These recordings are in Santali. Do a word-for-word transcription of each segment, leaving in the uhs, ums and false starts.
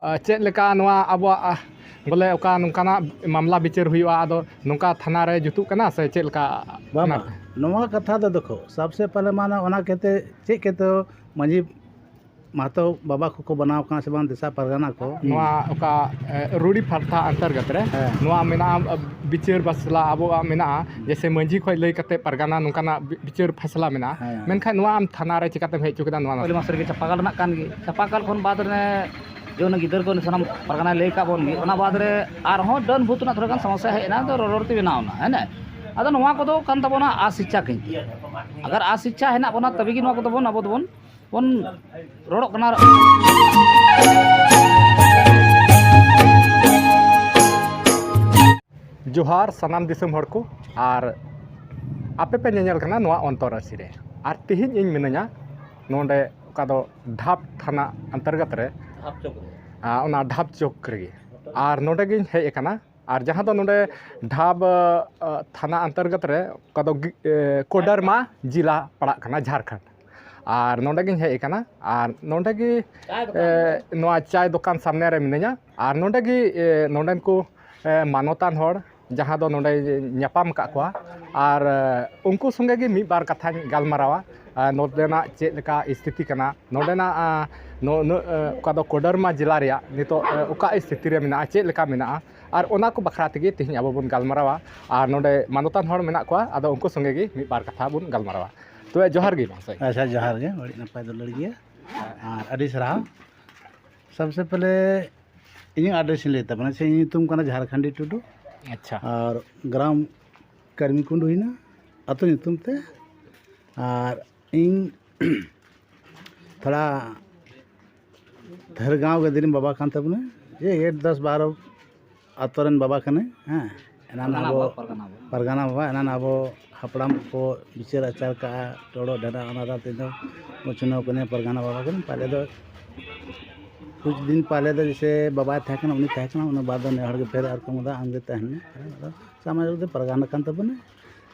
ᱟᱨ ᱪᱮᱫ ᱞᱮᱠᱟ ᱱᱚᱣᱟ ᱟᱵᱚᱣᱟᱜ, ᱟ, ᱵᱚᱞᱮ ᱚᱠᱟ ᱱᱚᱝᱠᱟᱱᱟᱜ ᱢᱟᱢᱞᱟ ᱵᱤᱪᱟᱹᱨ ᱦᱩᱭᱩᱜᱼᱟ, ᱟᱫᱚ ᱱᱚᱝᱠᱟ ᱛᱷᱟᱱᱟ ᱨᱮ ᱡᱩᱛᱩᱜ ᱠᱟᱱᱟ ᱥᱮ ᱪᱮᱫ ᱞᱮᱠᱟ? ᱵᱟᱝ, ᱚᱱᱟ ᱵᱟᱝ᱾ ᱱᱚᱣᱟ ᱠᱟᱛᱷᱟ ᱫᱚ ᱫᱮᱠᱷᱚ, ᱥᱟᱵᱥᱮ ᱯᱟᱦᱞᱮ ᱢᱟᱱᱟ ᱚᱱᱟ ᱠᱷᱮᱛᱮ ᱪᱮᱫ ᱠᱷᱮᱛᱮ ᱢᱟᱹᱡᱷᱤ ᱢᱟᱦᱟᱛᱚ ᱵᱟᱵᱟ ᱠᱚᱠᱚ ᱵᱮᱱᱟᱣ ᱠᱟᱱᱟ ᱥᱮ ᱵᱟᱝ ᱫᱤᱥᱟ ᱯᱟᱨᱜᱟᱱᱟ ᱠᱚ? ᱱᱚᱣᱟ ᱚᱠᱟ, ᱮ, ᱨᱩᱲᱤ ᱯᱷᱟᱨᱛᱟ ᱚᱱᱛᱚᱨᱜᱚᱛ ᱨᱮ ᱦᱮᱸ᱾ ᱱᱚᱣᱟ ᱢᱮᱱᱟᱜᱼᱟ, ᱟ, ᱵᱤᱪᱟᱹᱨ ᱵᱟᱥᱞᱟ ᱟᱵᱚᱣᱟᱜ ᱢᱮᱱᱟᱜᱼᱟ, ᱡᱮᱭᱥᱮ ᱢᱟᱹᱡᱷᱤ ᱠᱷᱚᱡ ᱞᱟᱹᱭ ᱠᱟᱛᱮ ᱯᱟᱨᱜᱟᱱᱟ ᱱᱚᱝᱠᱟᱱᱟᱜ ᱵᱤ-, ᱵᱤᱪᱟᱹᱨ ᱯᱷᱟᱭᱥᱞᱟ ᱢᱮᱱᱟᱜᱼᱟ᱾ ᱦᱮᱸ᱾ ᱢᱮᱱᱠᱷᱟᱱ ᱱᱚᱣᱟ ᱟᱢ ᱛᱷᱟᱱᱟ ᱨᱮ ᱪᱤᱠᱟᱛᱮᱢ ᱦᱮᱡ ᱦᱚᱪᱚ ᱠᱮᱫᱟ ᱱᱚᱣᱟ? ᱯᱟᱹᱞᱤ ᱢᱟᱥ ᱨᱮᱜᱮ ᱪᱟᱯᱟᱠᱟᱞ ᱨᱮᱱᱟᱜ ᱠᱟᱱ ᱜᱮ᱾ ᱪᱟᱯᱟᱠᱟᱞ ᱠᱷᱚᱱ ᱵᱟᱫ ᱨᱮ ᱡᱮ ᱚᱱᱟ ᱜᱤᱫᱟᱹᱨ ᱠᱚ ᱥᱟᱱᱟᱢ ᱯᱟᱨᱜᱟᱱᱟᱭ ᱞᱟᱹᱭ ᱟᱠᱟᱫ ᱵᱚᱱ ᱜᱮ, ᱚᱱᱟ ᱵᱟᱫ ᱨᱮ ᱟᱨᱦᱚᱸ ᱰᱟᱹᱱ ᱵᱷᱩᱛ ᱨᱮᱱᱟᱜ ᱛᱷᱚᱲᱟ ᱜᱟᱱ ᱥᱚᱢᱚᱥᱥᱟ ᱦᱮᱡ ᱮᱱᱟ, ᱟᱫᱚ ᱨᱚᱲ ᱨᱚᱲ ᱛᱮ ᱵᱮᱱᱟᱣ ᱮᱱᱟ, ᱦᱮᱸ ᱱᱮ? ᱟᱫᱚ ᱱᱚᱣᱟ ᱠᱚᱫᱚ ᱠᱟᱱ ᱛᱟᱵᱚᱱᱟ ᱟᱥ ᱤᱪᱪᱷᱟ ᱠᱤᱱᱛᱩ᱾ ᱟᱜᱟᱨ ᱟᱥ ᱤᱪᱪᱷᱟ ᱦᱮᱱᱟᱜ ᱵᱚᱱᱟ, ᱛᱚᱵᱮ ᱜᱮ ᱱᱚᱣᱟ ᱠᱚᱫᱚ ᱵᱚᱱ, ᱟᱵᱚ ᱫᱚᱵᱚᱱ, ᱵᱚᱱ ᱨᱚᱲᱚᱜ ᱠᱟᱱᱟ᱾ ᱡᱚᱦᱟᱨ ᱥᱟᱱᱟᱢ ᱫᱤᱥᱚᱢ ᱦᱚᱲ ᱠᱚ, ᱟᱨ ᱟᱯᱮ ᱯᱮ ᱧᱮᱧᱮᱞ ᱠᱟᱱᱟ ᱱᱚᱣᱟ ᱚᱱᱛᱚᱨ ᱨᱟᱹᱥᱤ ᱨᱮ᱾ ᱟᱨ ᱛᱮᱦᱮᱧ ᱤᱧ ᱢᱤᱱᱟᱹᱧᱟ ᱱᱚᱰᱮ, ᱚᱠᱟ ᱫᱚ ᱰᱷᱟᱵᱽ ᱛᱷᱟᱱᱟ ᱚᱱᱛᱚᱨᱜᱚᱛ ᱨᱮ, ᱰᱷᱟᱵᱽ ᱪᱚᱠ ᱨᱮ᱾ ᱟᱨ ᱚᱱᱟ ᱰᱷᱟᱵᱽ ᱪᱚᱠ ᱨᱮᱜᱮ᱾ ᱟᱨ ᱱᱚᱰᱮ ᱜᱤᱧ ᱦᱮᱡ ᱟᱠᱟᱱᱟ᱾ ᱟᱨ ᱡᱟᱦᱟᱸ ᱫᱚ ᱱᱚᱰᱮ ᱰᱷᱟᱵᱽ, ᱟ, ᱛᱷᱟᱱᱟ ᱚᱱᱛᱚᱨᱜᱚᱛ ᱨᱮ, ᱚᱠᱟ ᱫᱚ ᱜᱤ-, ᱮ, ᱠᱳᱰᱟᱨᱢᱟ ᱡᱮᱞᱟ ᱯᱟᱲᱟᱜ ᱠᱟᱱᱟ, ᱡᱷᱟᱲᱠᱷᱚᱸᱰ᱾ ᱟᱨ ᱱᱚᱰᱮ ᱜᱤᱧ ᱦᱮᱡ ᱟᱠᱟᱱᱟ᱾ ᱟᱨ ᱱᱚᱰᱮ ᱜᱮ, ᱪᱟᱭ ᱫᱚᱠᱟᱱ ᱮ, ᱨᱮ᱾ ᱱᱚᱣᱟ ᱪᱟᱭ ᱫᱚᱠᱟᱱ ᱥᱟᱢᱱᱮ ᱨᱮ ᱢᱤᱱᱟᱹᱧᱟ᱾ ᱟᱨ ᱱᱚᱰᱮ ᱜᱮ, ᱮ, ᱱᱚᱰᱮᱱ ᱠᱚ, ᱮ, ᱢᱟᱱᱚᱛᱟᱱ ᱦᱚᱲ, ᱡᱟᱦᱟᱸ ᱫᱚ ᱱᱚᱰᱮ ᱧᱟᱯᱟᱢ ᱟᱠᱟᱫ ᱠᱚᱣᱟ᱾ ᱟᱨ, ᱮ, ᱩᱱᱠᱩ ᱥᱚᱸᱜᱮ ᱜᱮ ᱢᱤᱫ ᱵᱟᱨ ᱠᱟᱛᱷᱟᱧ ᱜᱟᱞᱢᱟᱨᱟᱣᱟ᱾ ᱟᱨ ᱱᱚᱰᱮᱱᱟᱜ ᱪᱮᱫ ᱞᱮᱠᱟ ᱥᱛᱷᱤᱛᱤ ᱠᱟᱱᱟ, ᱱᱚᱰᱮᱱᱟᱜ, ᱟ, ᱱᱚ-, ᱱᱚ-, ᱮ, ᱚᱠᱟ ᱫᱚ ᱠᱳᱰᱟᱨᱢᱟ ᱡᱮᱞᱟ ᱨᱮᱭᱟᱜ ᱱᱤᱛᱚᱜ, ᱮ, ᱚᱠᱟ ᱥᱛᱷᱤᱛᱤ ᱨᱮ ᱢᱮᱱᱟᱜᱼᱟ, ᱪᱮᱫ ᱞᱮᱠᱟ ᱢᱮᱱᱟᱜᱼᱟ, ᱟᱨ ᱚᱱᱟ ᱠᱚ ᱵᱟᱠᱷᱨᱟ ᱛᱮᱜᱮ ᱛᱮᱦᱮᱧ ᱟᱵᱚ ᱵᱚᱱ ᱜᱟᱞᱢᱟᱨᱟᱣᱟ᱾ ᱟᱨ ᱱᱚᱰᱮ ᱢᱟᱱᱚᱛᱟᱱ ᱦᱚᱲ ᱢᱮᱱᱟᱜ ᱠᱚᱣᱟ, ᱟᱫᱚ ᱩᱱᱠᱩ ᱥᱚᱸᱜᱮ ᱜᱮ ᱢᱤᱫ ᱵᱟᱨ ᱠᱟᱛᱷᱟ ᱵᱚᱱ ᱜᱟᱞᱢᱟᱨᱟᱣᱟ᱾ ᱛᱚᱵᱮ ᱡᱚᱦᱟᱨ ᱜᱮ ᱢᱟᱥᱮ᱾ ᱟᱪᱪᱷᱟ, ᱡᱚᱦᱟᱨ ᱜᱮ, ᱟᱹᱰᱤ ᱱᱟᱯᱟᱭ ᱫᱩᱞᱟᱹᱲ ᱜᱮᱭᱟ᱾ ᱟᱨ ᱟᱹᱰᱤ ᱥᱟᱨᱦᱟᱣ᱾ ᱥᱚᱵᱥᱮ ᱯᱮᱦᱞᱮ ᱤᱧᱟᱹᱜ address ᱤᱧ ᱞᱟᱹᱭ ᱛᱟᱵᱚᱱᱟ᱾ ᱥᱮ ᱤᱧᱟᱹᱜ ᱧᱩᱛᱩᱢ ᱠᱟᱱᱟ ᱡᱷᱟᱲᱠᱷᱚᱸᱰᱤ ᱴᱩᱰᱩ᱾ ᱟᱪᱪᱷᱟ᱾ ᱟᱨ ᱜᱨᱟᱢ ᱠᱟᱨᱢᱤᱠᱩᱱᱰ ᱦᱩᱭᱱᱟ, ᱟᱹᱛᱩ ᱧᱩᱛᱩᱢ ᱛᱮ᱾ ᱟᱨ ᱤᱧ ᱛᱷᱚᱲᱟ ᱫᱷᱟᱹᱨ ᱜᱟᱶ ᱜᱟᱹᱫᱤ ᱨᱮᱱ ᱵᱟᱵᱟ ᱠᱟᱱ ᱛᱟᱵᱚᱱᱟ, ᱡᱮ ᱮᱠ ᱫᱚᱥ ᱵᱟᱨᱚ ᱟᱛᱳ ᱨᱮᱱ ᱵᱟᱵᱟ ᱠᱟᱱᱟᱭ᱾ ᱦᱮᱸ, ᱮᱱᱟᱱ ᱯᱟᱨᱜᱟᱱᱟ ᱟᱵᱚ ᱵᱟᱵᱟ, ᱯᱟᱨᱜᱟᱱᱟ ᱵᱟᱵᱟ᱾ ᱯᱟᱨᱜᱟᱱᱟ ᱵᱟᱵᱟ, ᱮᱱᱟᱱ ᱟᱵᱚ ᱦᱟᱯᱲᱟᱢ ᱠᱚ ᱵᱤᱪᱟᱹᱨ ᱟᱪᱟᱨ ᱠᱟᱜᱼᱟ, ᱴᱚᱲᱚ ᱰᱷᱮᱨᱟ, ᱚᱱᱟ ᱫᱟᱜ ᱛᱮᱫᱚ ᱩᱪᱷᱱᱟᱹᱣ ᱠᱟᱱᱟᱭ ᱯᱟᱨᱜᱟᱱᱟ ᱵᱟᱵᱟ ᱠᱟᱱᱟᱭ᱾ ᱯᱟᱦᱞᱮ ᱫᱚ ᱠᱩᱪ ᱫᱤᱱ ᱯᱟᱦᱞᱮ ᱫᱚ ᱡᱮᱥᱮ ᱵᱟᱵᱟᱭ ᱛᱟᱦᱮᱸ ᱠᱟᱱᱟ, ᱩᱱᱤ ᱛᱟᱦᱮᱸ ᱠᱟᱱᱟ, ᱚᱱᱟ ᱵᱟᱫ ᱫᱚ ᱱᱮ ᱦᱚᱲ ᱜᱮ ᱯᱷᱮᱨ ᱟᱨ ᱠᱚ ᱢᱩᱫᱟ ᱟᱢᱜᱮ ᱛᱟᱦᱮᱱ ᱢᱮ᱾ ᱟᱫᱚ ᱥᱟᱢᱟᱡᱽ ᱨᱮᱫᱚ ᱯᱟᱨᱜᱟᱱᱟ ᱠᱟᱱ ᱛᱟᱵᱚᱱᱟ᱾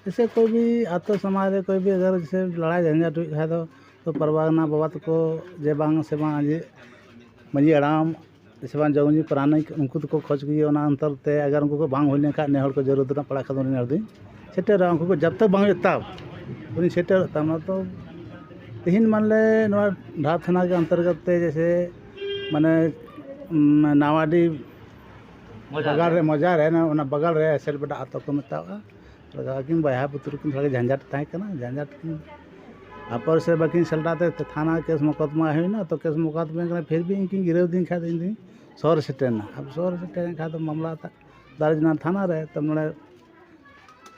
ᱡᱮᱥᱮ ᱠᱚᱭ ᱵᱷᱤ ᱟᱛᱳ ᱥᱚᱢᱟᱡᱽ ᱨᱮ ᱠᱚᱭ ᱵᱷᱤ ᱟᱜᱟᱨ ᱡᱮᱥᱮ ᱞᱟᱲᱟᱭ ᱡᱷᱟᱧᱡᱟᱴ ᱦᱩᱭᱩᱜ ᱠᱷᱟᱡ ᱫᱚ, ᱛᱚ ᱯᱟᱨᱜᱟᱱᱟ ᱵᱟᱵᱟ ᱛᱟᱠᱚ ᱡᱮ ᱵᱟᱝ ᱥᱮ ᱵᱟᱝ ᱡᱮ ᱢᱟᱹᱡᱷᱤ ᱦᱟᱲᱟᱢ ᱥᱮ ᱵᱟᱝ ᱡᱚᱢ ᱧᱩ ᱯᱨᱟᱱᱤ ᱩᱱᱠᱩ ᱫᱚᱠᱚ ᱠᱷᱚᱡᱽ ᱜᱮᱭᱟ᱾ ᱚᱱᱟ ᱚᱱᱛᱚᱨ ᱛᱮ ᱟᱜᱟᱨ ᱩᱱᱠᱩ ᱠᱚ ᱵᱟᱝ ᱦᱩᱭ ᱞᱮᱱᱠᱷᱟᱱ ᱱᱮ ᱦᱚᱲ ᱠᱚ ᱡᱟᱹᱨᱩᱲ ᱨᱮᱱᱟᱜ ᱯᱟᱲᱟᱜ ᱠᱷᱟᱱ ᱫᱚ ᱩᱱᱤ ᱦᱚᱲ ᱫᱚᱧ ᱥᱮᱴᱮᱨᱟ᱾ ᱩᱱᱠᱩ ᱠᱚ ᱡᱟᱵ ᱛᱟᱠ ᱵᱟᱝ ᱦᱩᱭᱩᱜ ᱛᱟᱢ ᱩᱱᱤ ᱥᱮᱴᱮᱨᱚᱜ ᱛᱟᱢ᱾ ᱚᱱᱟ ᱛᱚ ᱛᱮᱦᱮᱧ ᱢᱟᱱᱞᱮ ᱱᱚᱣᱟ ᱰᱷᱟᱵ ᱛᱷᱟᱱᱟ ᱜᱮ ᱚᱱᱛᱚᱨᱜᱚᱛ ᱛᱮ ᱡᱮᱭᱥᱮ ᱢᱟᱱᱮ ᱩᱢ, ᱱᱟᱣᱟᱰᱤ ᱵᱟᱜᱟᱞ ᱨᱮ, ᱢᱚᱡᱟ ᱨᱮ, ᱚᱱᱟ ᱵᱟᱜᱟᱞ ᱨᱮ ᱮᱥᱮᱞ ᱵᱮᱰᱟ ᱟᱛᱳ ᱠᱚ ᱢᱮᱛᱟᱣᱟᱜᱼᱟ᱾ ᱟᱹᱠᱤᱱ ᱵᱚᱭᱦᱟ ᱵᱩᱛᱩᱨ ᱠᱤᱱ ᱛᱷᱚᱲᱟ ᱜᱮ ᱡᱷᱟᱸᱡᱟᱴ ᱛᱟᱦᱮᱸ ᱠᱟᱱᱟ, ᱡᱷᱟᱸᱡᱟᱴ ᱠᱤᱱ ᱟᱯᱚᱨ ᱥᱮ ᱵᱟᱹᱠᱤᱱ ᱥᱮᱞᱰᱟ ᱛᱮ ᱛᱷᱟᱱᱟ ᱠᱮᱥ ᱢᱚᱠᱚᱫᱢᱟ ᱦᱩᱭᱱᱟ, ᱛᱚ ᱠᱮᱥ ᱢᱚᱠᱚᱫᱢᱟ ᱠᱟᱱᱟ, ᱯᱷᱤᱨ ᱵᱷᱤ ᱤᱧ ᱠᱤᱱ ᱜᱤᱨᱟᱹᱣ ᱫᱤᱧ ᱠᱷᱟᱡ ᱫᱚ ᱤᱧ ᱫᱩᱧ ᱥᱚᱦᱚᱨ ᱥᱮᱴᱮᱨᱱᱟ᱾ ᱟᱨ ᱥᱚᱦᱚᱨ ᱥᱮᱴᱮᱨᱮᱱ ᱠᱷᱟᱡ ᱫᱚ ᱢᱟᱢᱞᱟ ᱛᱟ-, ᱫᱟᱨᱡᱤᱱᱟ ᱛᱷᱟᱱᱟ ᱨᱮ, ᱛᱚ ᱱᱚᱰᱮ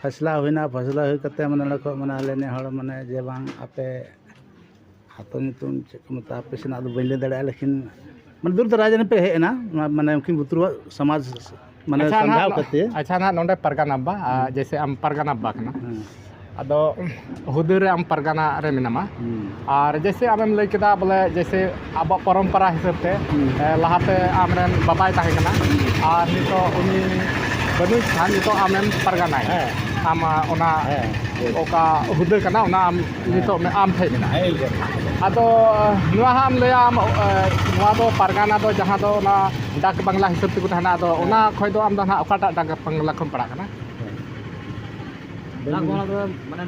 ᱯᱷᱟᱥᱞᱟ ᱦᱩᱭᱱᱟ᱾ ᱯᱷᱟᱥᱞᱟ ᱦᱩᱭ ᱠᱟᱛᱮ ᱢᱟᱱᱮ ᱱᱚᱰᱮ ᱠᱷᱚᱡ ᱢᱟᱱᱮ ᱟᱞᱮ ᱱᱮ ᱦᱚᱲ ᱢᱟᱱᱮ ᱡᱮ ᱵᱟᱝ ᱟᱯᱮ ᱟᱛᱳ ᱧᱩᱛᱩᱢ ᱪᱮᱫ ᱠᱚ ᱢᱮᱛᱟᱜᱼᱟ ᱟᱯᱮ ᱥᱮᱱᱟᱜ ᱫᱚ ᱵᱟᱹᱧ ᱞᱟᱹᱭ ᱫᱟᱲᱮᱭᱟᱜᱼᱟ, ᱞᱮᱠᱤᱱ ᱢᱟᱱᱮ ᱫᱩᱨ ᱫᱟᱨᱟᱡᱽ ᱨᱮᱱ ᱯᱮ ᱦᱮᱡ ᱮᱱᱟ, ᱢᱟᱱᱮ ᱩᱱᱠᱤᱱ ᱵᱩᱛᱨᱩᱣᱟᱜ ᱥᱚᱢᱟᱡᱽ ᱢᱟᱱᱮ ᱟᱪᱪᱷᱟ, ᱥᱟᱢᱡᱷᱟᱣ ᱱᱟᱦᱟᱜ, ᱠᱟᱛᱮ᱾ ᱟᱪᱪᱷᱟ, ᱱᱟᱦᱟᱜ ᱱᱚᱰᱮ ᱯᱟᱨᱜᱟᱱᱟ ᱵᱟ, ᱟ, ᱦᱩᱸ᱾ ᱡᱮᱭᱥᱮ ᱟᱢ ᱯᱟᱨᱜᱟᱱᱟ ᱵᱟ ᱠᱟᱱᱟ᱾ ᱦᱩᱸ᱾ ᱟᱫᱚ ᱦᱩᱫᱟᱹ ᱨᱮ ᱟᱢ ᱯᱟᱨᱜᱟᱱᱟ ᱨᱮ ᱢᱮᱱᱟᱢᱟ᱾ ᱦᱩᱸ᱾ ᱟᱨ ᱡᱮᱭᱥᱮ ᱟᱢᱮᱢ ᱞᱟᱹᱭ ᱠᱮᱫᱟ ᱵᱚᱞᱮ ᱡᱮᱭᱥᱮ ᱟᱵᱚᱣᱟᱜ ᱯᱚᱨᱚᱢᱯᱚᱨᱟ ᱦᱤᱥᱟᱹᱵ ᱛᱮ, ᱦᱩᱸ᱾ ᱮ, ᱞᱟᱦᱟᱛᱮ ᱟᱢᱨᱮᱱ ᱵᱟᱵᱟᱭ ᱛᱟᱦᱮᱸ ᱠᱟᱱᱟ ᱟᱨ ᱱᱤᱛᱚᱜ ᱩᱱᱤ ᱵᱟᱹᱱᱩᱭ ᱠᱷᱟᱱ ᱱᱤᱛᱚᱜ ᱟᱢᱮᱢ ᱯᱟᱨᱜᱟᱱᱟᱭ᱾ ᱦᱮᱸ᱾ ᱟᱢ, ᱟ, ᱚᱱᱟ ᱦᱮᱸ᱾ ᱚᱠᱟ ᱦᱩᱫᱟᱹ ᱠᱟᱱᱟ ᱚᱱᱟ ᱟᱢ ᱦᱮᱸ᱾ ᱱᱤᱛᱚᱜ ᱢᱮ-, ᱟᱢ ᱴᱷᱮᱡ ᱢᱮᱱᱟᱜᱼᱟ᱾ ᱦᱮᱸ, ᱦᱮᱸ᱾ ᱟᱫᱚ ᱱᱚᱣᱟ ᱦᱟᱸᱜ ᱮᱢ ᱞᱟᱹᱭᱟ ᱟᱢ, ᱮ, ᱱᱚᱣᱟ ᱫᱚ ᱯᱟᱨᱜᱟᱱᱟ ᱫᱚ ᱡᱟᱦᱟᱸ ᱫᱚ ᱚᱱᱟ ᱰᱟᱠ ᱵᱟᱝᱞᱟ ᱦᱤᱥᱟᱹᱵ ᱛᱮᱠᱚ ᱛᱟᱦᱮᱱᱟ, ᱟᱫᱚ ᱦᱮᱸ᱾ ᱚᱱᱟ ᱠᱷᱚᱡ ᱫᱚ ᱟᱢ ᱫᱚ ᱦᱟᱸᱜ ᱚᱠᱟᱴᱟᱜ ᱰᱟᱠ ᱵᱟᱝᱞᱟ ᱠᱷᱚᱱ ᱯᱟᱲᱟᱜ ᱠᱟᱱᱟ? ᱦᱮᱸ᱾ ᱚᱱᱟ ᱠᱚ, ᱚᱱᱟ ᱫᱚ ᱢᱟᱱᱮ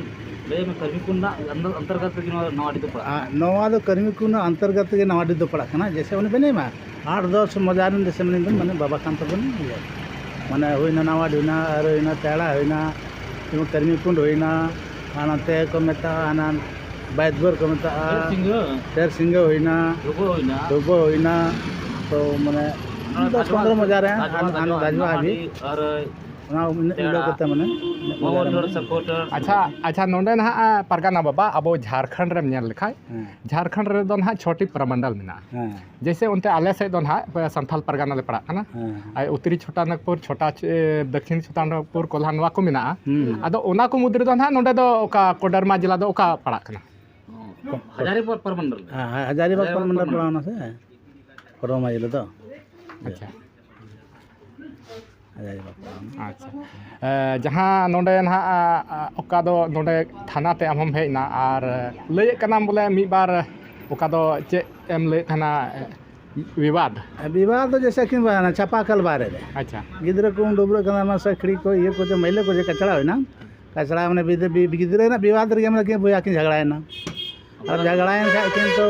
ᱞᱟᱹᱭ ᱢᱮ, ᱠᱟᱹᱨᱢᱤ ᱠᱚ ᱨᱮᱱᱟᱜ ᱟᱱᱫᱚ-, ᱚᱱᱛᱚᱨᱜᱚᱛ ᱨᱮᱜᱮ ᱱᱚᱣᱟ, ᱱᱚᱣᱟ ᱟᱹᱰᱤ ᱫᱚ ᱯᱟᱲᱟᱜ ᱠᱟᱱᱟ᱾ ᱟ, ᱱᱚᱣᱟ ᱫᱚ ᱠᱟᱹᱨᱢᱤ ᱠᱚ ᱨᱮᱱᱟᱜ ᱚᱱᱛᱚᱨᱜᱚᱛ ᱨᱮᱜᱮ ᱱᱚᱣᱟ ᱟᱹᱰᱤ ᱫᱚ ᱯᱟᱲᱟᱜ ᱠᱟᱱᱟ᱾ ᱡᱮᱭᱥᱮ ᱚᱱᱮ ᱵᱮᱱ ᱞᱟᱹᱭ ᱢᱟ, ᱟᱴ ᱫᱚᱥ ᱢᱚᱡᱟ ᱨᱮᱱ ᱡᱮᱭᱥᱮ ᱢᱟᱱᱮ ᱵᱮᱱ, ᱢᱟᱱᱮ ᱵᱟᱵᱟ ᱠᱟᱱ ᱛᱟᱵᱚᱱ ᱜᱮᱭᱟ᱾ ᱢᱟᱱᱮ ᱦᱩᱭᱱᱟ ᱱᱟᱣᱟᱰᱤ, ᱦᱩᱭᱱᱟ ᱟᱨ ᱦᱩᱭᱱᱟ ᱛᱮᱲᱟ, ᱦᱩᱭᱱᱟ ᱡᱮᱢᱚᱱ ᱠᱟᱹᱨᱢᱤ ᱠᱩᱸᱰ ᱦᱩᱭᱱᱟ, ᱟᱨ ᱱᱚᱛᱮ ᱠᱚ ᱢᱮᱛᱟᱜᱼᱟ ᱦᱟᱱᱟ ᱵᱟᱭᱫᱽᱵᱚᱨ ᱠᱚ ᱢᱮᱛᱟᱜᱼᱟ, ᱥᱮᱨ ᱥᱤᱝᱜᱟᱹ᱾ ᱥᱮᱨ ᱥᱤᱝᱜᱟᱹ ᱦᱩᱭᱱᱟ, ᱰᱩᱵᱟᱹ ᱦᱩᱭᱱᱟ᱾ ᱰᱩᱵᱟᱹ ᱦᱩᱭᱱᱟ᱾ ᱛᱚ ᱢᱟᱱᱮ ᱚᱱᱟ ᱫᱚᱥ ᱯᱚᱱᱨᱚ ᱢᱚᱡᱟ ᱨᱮ ᱨᱟᱡᱽᱣᱟ, ᱦᱟᱱ-, ᱦᱟᱱ-, ᱨᱟᱡᱽᱣᱟ, ᱨᱟᱡᱽᱣᱟ ᱱᱟᱣᱟᱰᱤ ᱦᱟᱹᱵᱤᱡ᱾ ᱟᱨ ᱚᱱᱟ ᱩᱱᱟᱹᱜ ᱛᱮᱲᱟ, ᱤᱭᱟᱹ ᱠᱟᱛᱮ ᱢᱟᱱᱮ ᱩᱱᱟᱹᱜ ᱢᱚᱡᱟ ᱨᱮ ᱢᱚᱦᱚᱱ ᱢᱟᱱᱮ᱾ ᱥᱟᱯᱳᱨᱴᱟᱨ᱾ ᱟᱪᱪᱷᱟ, ᱟᱪᱪᱷᱟ, ᱱᱚᱰᱮ ᱱᱟᱦᱟᱜ, ᱮ, ᱯᱟᱨᱜᱟᱱᱟ ᱵᱟᱵᱟ, ᱟᱵᱚ ᱡᱷᱟᱲᱠᱷᱚᱸᱰ ᱨᱮᱢ ᱧᱮᱞ ᱞᱮᱠᱷᱟᱡ, ᱦᱮᱸ᱾ ᱡᱷᱟᱲᱠᱷᱚᱸᱰ ᱨᱮᱫᱚ ᱱᱟᱦᱟᱜ ᱪᱷᱚᱴᱤ ᱯᱨᱚᱢᱚᱱᱰᱚᱞ ᱢᱮᱱᱟᱜᱼᱟ᱾ ᱦᱮᱸ᱾ ᱡᱮᱭᱥᱮ ᱚᱱᱛᱮ ᱟᱞᱮ ᱥᱮᱫ ᱫᱚ ᱱᱟᱦᱟᱜ ᱥᱟᱱᱛᱷᱟᱞ ᱯᱟᱨᱜᱟᱱᱟ ᱞᱮ ᱯᱟᱲᱟᱜ ᱠᱟᱱᱟ᱾ ᱦᱮᱸ᱾ ᱟᱨ ᱩᱛᱛᱚᱨᱤ ᱪᱷᱳᱴᱟᱱᱟᱜᱽᱯᱩᱨ, ᱪᱷᱳᱴᱟ ᱪ-, ᱮ, ᱫᱚᱠᱠᱷᱤᱱ ᱪᱷᱳᱴᱟᱱᱟᱜᱽᱯᱩᱨ, ᱠᱚᱞᱦᱟ, ᱱᱚᱣᱟ ᱠᱚ ᱢᱮᱱᱟᱜᱼᱟ᱾ ᱦᱩᱸ᱾ ᱟᱫᱚ ᱚᱱᱟ ᱠᱚ ᱢᱩᱫᱽ ᱨᱮᱫᱚ ᱱᱟᱦᱟᱜ ᱱᱚᱰᱮ ᱫᱚ ᱚᱠᱟ ᱠᱚᱰᱮᱨᱢᱟ ᱡᱮᱞᱟ ᱫᱚ ᱚᱠᱟ ᱯᱟᱲᱟᱜ ᱠᱟᱱᱟ? ᱦᱟᱡᱟᱨᱤᱵᱟᱜᱽ ᱯᱨᱚᱢᱚᱱᱰᱚᱞ᱾ ᱦᱮᱸ, ᱦᱮᱸ, ᱦᱟᱡᱟᱨᱤᱵᱟᱜᱽ ᱦᱟᱡᱟᱨᱤᱵᱟᱜᱽ ᱯᱨᱚᱢᱚᱱᱰᱚᱞ ᱯᱨᱚᱢᱚᱱᱰᱚᱞ᱾ ᱯᱟᱲᱟᱣᱱᱟ ᱥᱮ? ᱠᱚᱰᱮᱨᱢᱟ ᱡᱮᱞᱟ ᱫᱚ᱾ ᱟᱪᱪᱷᱟ᱾ ᱦᱟᱡᱟᱨᱤᱵᱟᱜᱽ ᱯᱟᱲᱟᱣᱱᱟ᱾ ᱟᱪᱪᱷᱟ᱾ ᱮ, ᱡᱟᱦᱟᱸ ᱱᱚᱰᱮ ᱱᱟᱦᱟᱜ, ᱟ, ᱟ, ᱚᱠᱟ ᱫᱚ ᱱᱚᱰᱮ ᱛᱷᱟᱱᱟ ᱛᱮ ᱟᱢ ᱦᱚᱢ ᱦᱮᱡ ᱮᱱᱟ ᱟᱨ ᱞᱟᱹᱭᱮᱫ ᱠᱟᱱᱟᱢ ᱵᱚᱞᱮ ᱢᱤᱫ ᱵᱟᱨ ᱚᱠᱟ ᱫᱚ ᱪᱮᱫ ᱮᱢ ᱞᱟᱹᱭᱮᱫ ᱛᱟᱦᱮᱱᱟ, ᱮ, ᱵᱤᱵᱟᱫ? ᱵᱤᱵᱟᱫ ᱫᱚ ᱡᱮᱭᱥᱮ ᱠᱤ ᱪᱟᱯᱟᱠᱚᱞ ᱵᱟᱨᱮ ᱨᱮ᱾ ᱟᱪᱪᱷᱟ᱾ ᱜᱤᱫᱽᱨᱟᱹ ᱠᱚ ᱰᱟᱹᱵᱽᱨᱟᱹᱜ ᱠᱟᱱᱟ, ᱢᱟᱥᱮ ᱠᱷᱤᱲᱤ ᱠᱚ, ᱤᱭᱟᱹ ᱠᱚ, ᱡᱮ ᱢᱟᱹᱭᱞᱟᱹ ᱠᱚ ᱡᱮ ᱠᱟᱪᱲᱟᱣ ᱮᱱᱟ, ᱠᱟᱪᱲᱟᱣ ᱢᱟᱱᱮ ᱵᱤᱫ-, ᱵᱤ-, ᱜᱤᱫᱽᱨᱟᱹ ᱨᱮᱱᱟᱜ ᱵᱤᱵᱟᱫ ᱨᱮᱜᱮ ᱢᱟᱱᱮ ᱠᱤᱱ ᱵᱚᱭᱦᱟ ᱠᱤᱱ ᱡᱷᱟᱜᱽᱲᱟᱭᱮᱱᱟ᱾ ᱟᱨ ᱡᱷᱟᱜᱽᱲᱟᱭᱮᱱ ᱠᱷᱟᱡ ᱠᱤᱱ ᱛᱚ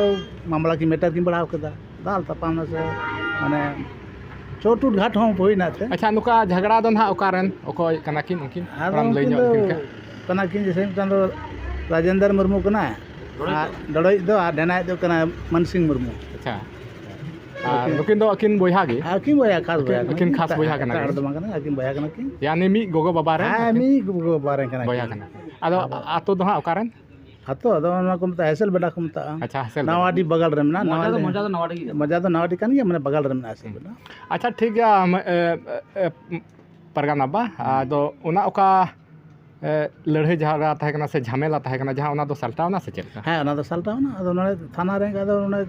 ᱢᱟᱢᱞᱟ ᱠᱤᱱ ᱢᱮᱴᱟᱨ ᱠᱤᱱ ᱵᱟᱲᱦᱟᱣ ᱠᱮᱫᱟ, ᱫᱟᱞ ᱛᱟᱯᱟᱢ ᱱᱟᱥᱮ ᱢᱟᱱᱮ ᱪᱳᱴ ᱩᱴ ᱜᱷᱟᱴ ᱦᱚᱸ ᱦᱩᱭᱱᱟ ᱛᱮ᱾ ᱟᱪᱪᱷᱟ, ᱱᱚᱝᱠᱟ ᱡᱷᱟᱜᱽᱲᱟ ᱫᱚ ᱱᱟᱦᱟᱜ ᱚᱠᱟᱨᱮᱱ, ᱚᱠᱚᱭ ᱠᱟᱱᱟ ᱠᱤᱱ ᱩᱱᱠᱤᱱ? ᱟᱫᱚ ᱛᱷᱚᱲᱟᱢ ᱞᱟᱹᱭ ᱩᱱᱠᱤᱱ ᱧᱚᱜ ᱫᱚ ᱟᱹᱞᱤᱧ ᱠᱷᱟᱱ? ᱠᱟᱱᱟ ᱠᱤᱱ, ᱡᱮᱭᱥᱮ ᱢᱤᱫᱴᱟᱝ ᱫᱚ ᱨᱟᱡᱮᱱᱫᱨ ᱢᱩᱨᱢᱩ ᱠᱟᱱᱟᱭ, ᱟᱨ ᱰᱚᱲᱚᱡ ᱫᱚ, ᱟᱨ ᱰᱮᱱᱟᱭ ᱫᱚ ᱠᱟᱱᱟ ᱢᱟᱱᱥᱤᱝ ᱢᱩᱨᱢᱩ᱾ ᱟᱪᱪᱷᱟ᱾ ᱟᱨ ᱱᱩᱠᱤᱱ ᱫᱚ ᱟᱹᱠᱤᱱ ᱵᱚᱭᱦᱟ ᱜᱮ? ᱟᱹᱠᱤᱱ ᱵᱚᱭᱦᱟ, ᱠᱷᱟᱥ ᱵᱚᱭᱦᱟ ᱠᱟᱱᱟ ᱟᱹᱠᱤᱱ ᱠᱤᱱ᱾ ᱠᱷᱟᱥ ᱵᱚᱭᱦᱟ ᱮᱴᱟᱜ ᱠᱟᱱᱟ ᱦᱚᱲ ᱠᱤᱱ᱾ ᱫᱚ ᱵᱟᱝ ᱠᱟᱱᱟ, ᱟᱹᱠᱤᱱ ᱵᱚᱭᱦᱟ ᱠᱟᱱᱟ ᱠᱤᱱ᱾ ᱭᱟᱱᱤ ᱢᱤᱫ ᱜᱚᱜᱚ ᱵᱟᱵᱟ ᱨᱮᱱ ᱦᱮᱸ, ᱟᱹᱠᱤᱱ ᱢᱤᱫ ᱜᱚᱜᱚ ᱵᱟᱵᱟ ᱨᱮᱱ ᱠᱟᱱᱟ ᱵᱚᱭᱦᱟ ᱠᱤᱱ᱾ ᱠᱟᱱᱟ᱾ ᱟᱫᱚ ᱟᱫᱚ ᱟᱛᱳ ᱫᱚ ᱦᱟᱸᱜ ᱚᱠᱟᱨᱮᱱ? ᱟᱛᱳ ᱟᱫᱚ ᱚᱱᱟ ᱠᱚ ᱢᱮᱛᱟᱜᱼᱟ, ᱦᱮᱥᱮᱞ ᱵᱮᱰᱟ ᱠᱚ ᱢᱮᱛᱟᱜᱼᱟ᱾ ᱟᱪᱪᱷᱟ, ᱦᱮᱥᱮᱞ ᱱᱟᱣᱟ ᱵᱮᱰᱟ᱾ ᱰᱤ ᱵᱟᱜᱟᱞ ᱨᱮ ᱢᱮᱱᱟᱜᱼᱟ, ᱢᱚᱡᱟ ᱱᱟᱣᱟ ᱫᱚ, ᱰᱤ᱾ ᱢᱚᱡᱟ ᱫᱚ ᱱᱟᱣᱟ ᱰᱤ ᱜᱮ ᱠᱟᱱᱟ᱾ ᱢᱚᱡᱟ ᱫᱚ ᱱᱟᱣᱟ ᱰᱤ ᱠᱟᱱ ᱜᱮᱭᱟ, ᱢᱟᱱᱮ ᱵᱟᱜᱟᱞ ᱨᱮ ᱢᱮᱱᱟᱜᱼᱟ ᱦᱮᱥᱮᱞ ᱵᱮᱰᱟ᱾ ᱟᱪᱪᱷᱟ, ᱴᱷᱤᱠ ᱜᱮᱭᱟ, ᱢ-, ᱮ, ᱮ, ᱮ, ᱯᱟᱨᱜᱟᱱᱟ ᱵᱟ, ᱟᱫᱚ ᱚᱱᱟ ᱚᱠᱟ, ᱮ, ᱞᱟᱹᱲᱦᱟᱹᱭ ᱡᱷᱟᱜᱽᱲᱟ ᱛᱟᱦᱮᱸ ᱠᱟᱱᱟ ᱥᱮ ᱡᱷᱟᱢᱮᱞᱟ ᱛᱟᱦᱮᱸ ᱠᱟᱱᱟ, ᱡᱟᱦᱟᱸ ᱚᱱᱟ ᱫᱚ ᱥᱟᱞᱴᱟᱣ ᱮᱱᱟ ᱥᱮ ᱪᱮᱫ ᱞᱮᱠᱟ? ᱦᱮᱸ, ᱚᱱᱟ ᱫᱚ ᱥᱟᱞᱴᱟᱣ ᱮᱱᱟ᱾ ᱟᱫᱚ ᱱᱚᱰᱮ ᱛᱷᱟᱱᱟ ᱨᱮ ᱟᱫᱚ ᱚᱱᱮ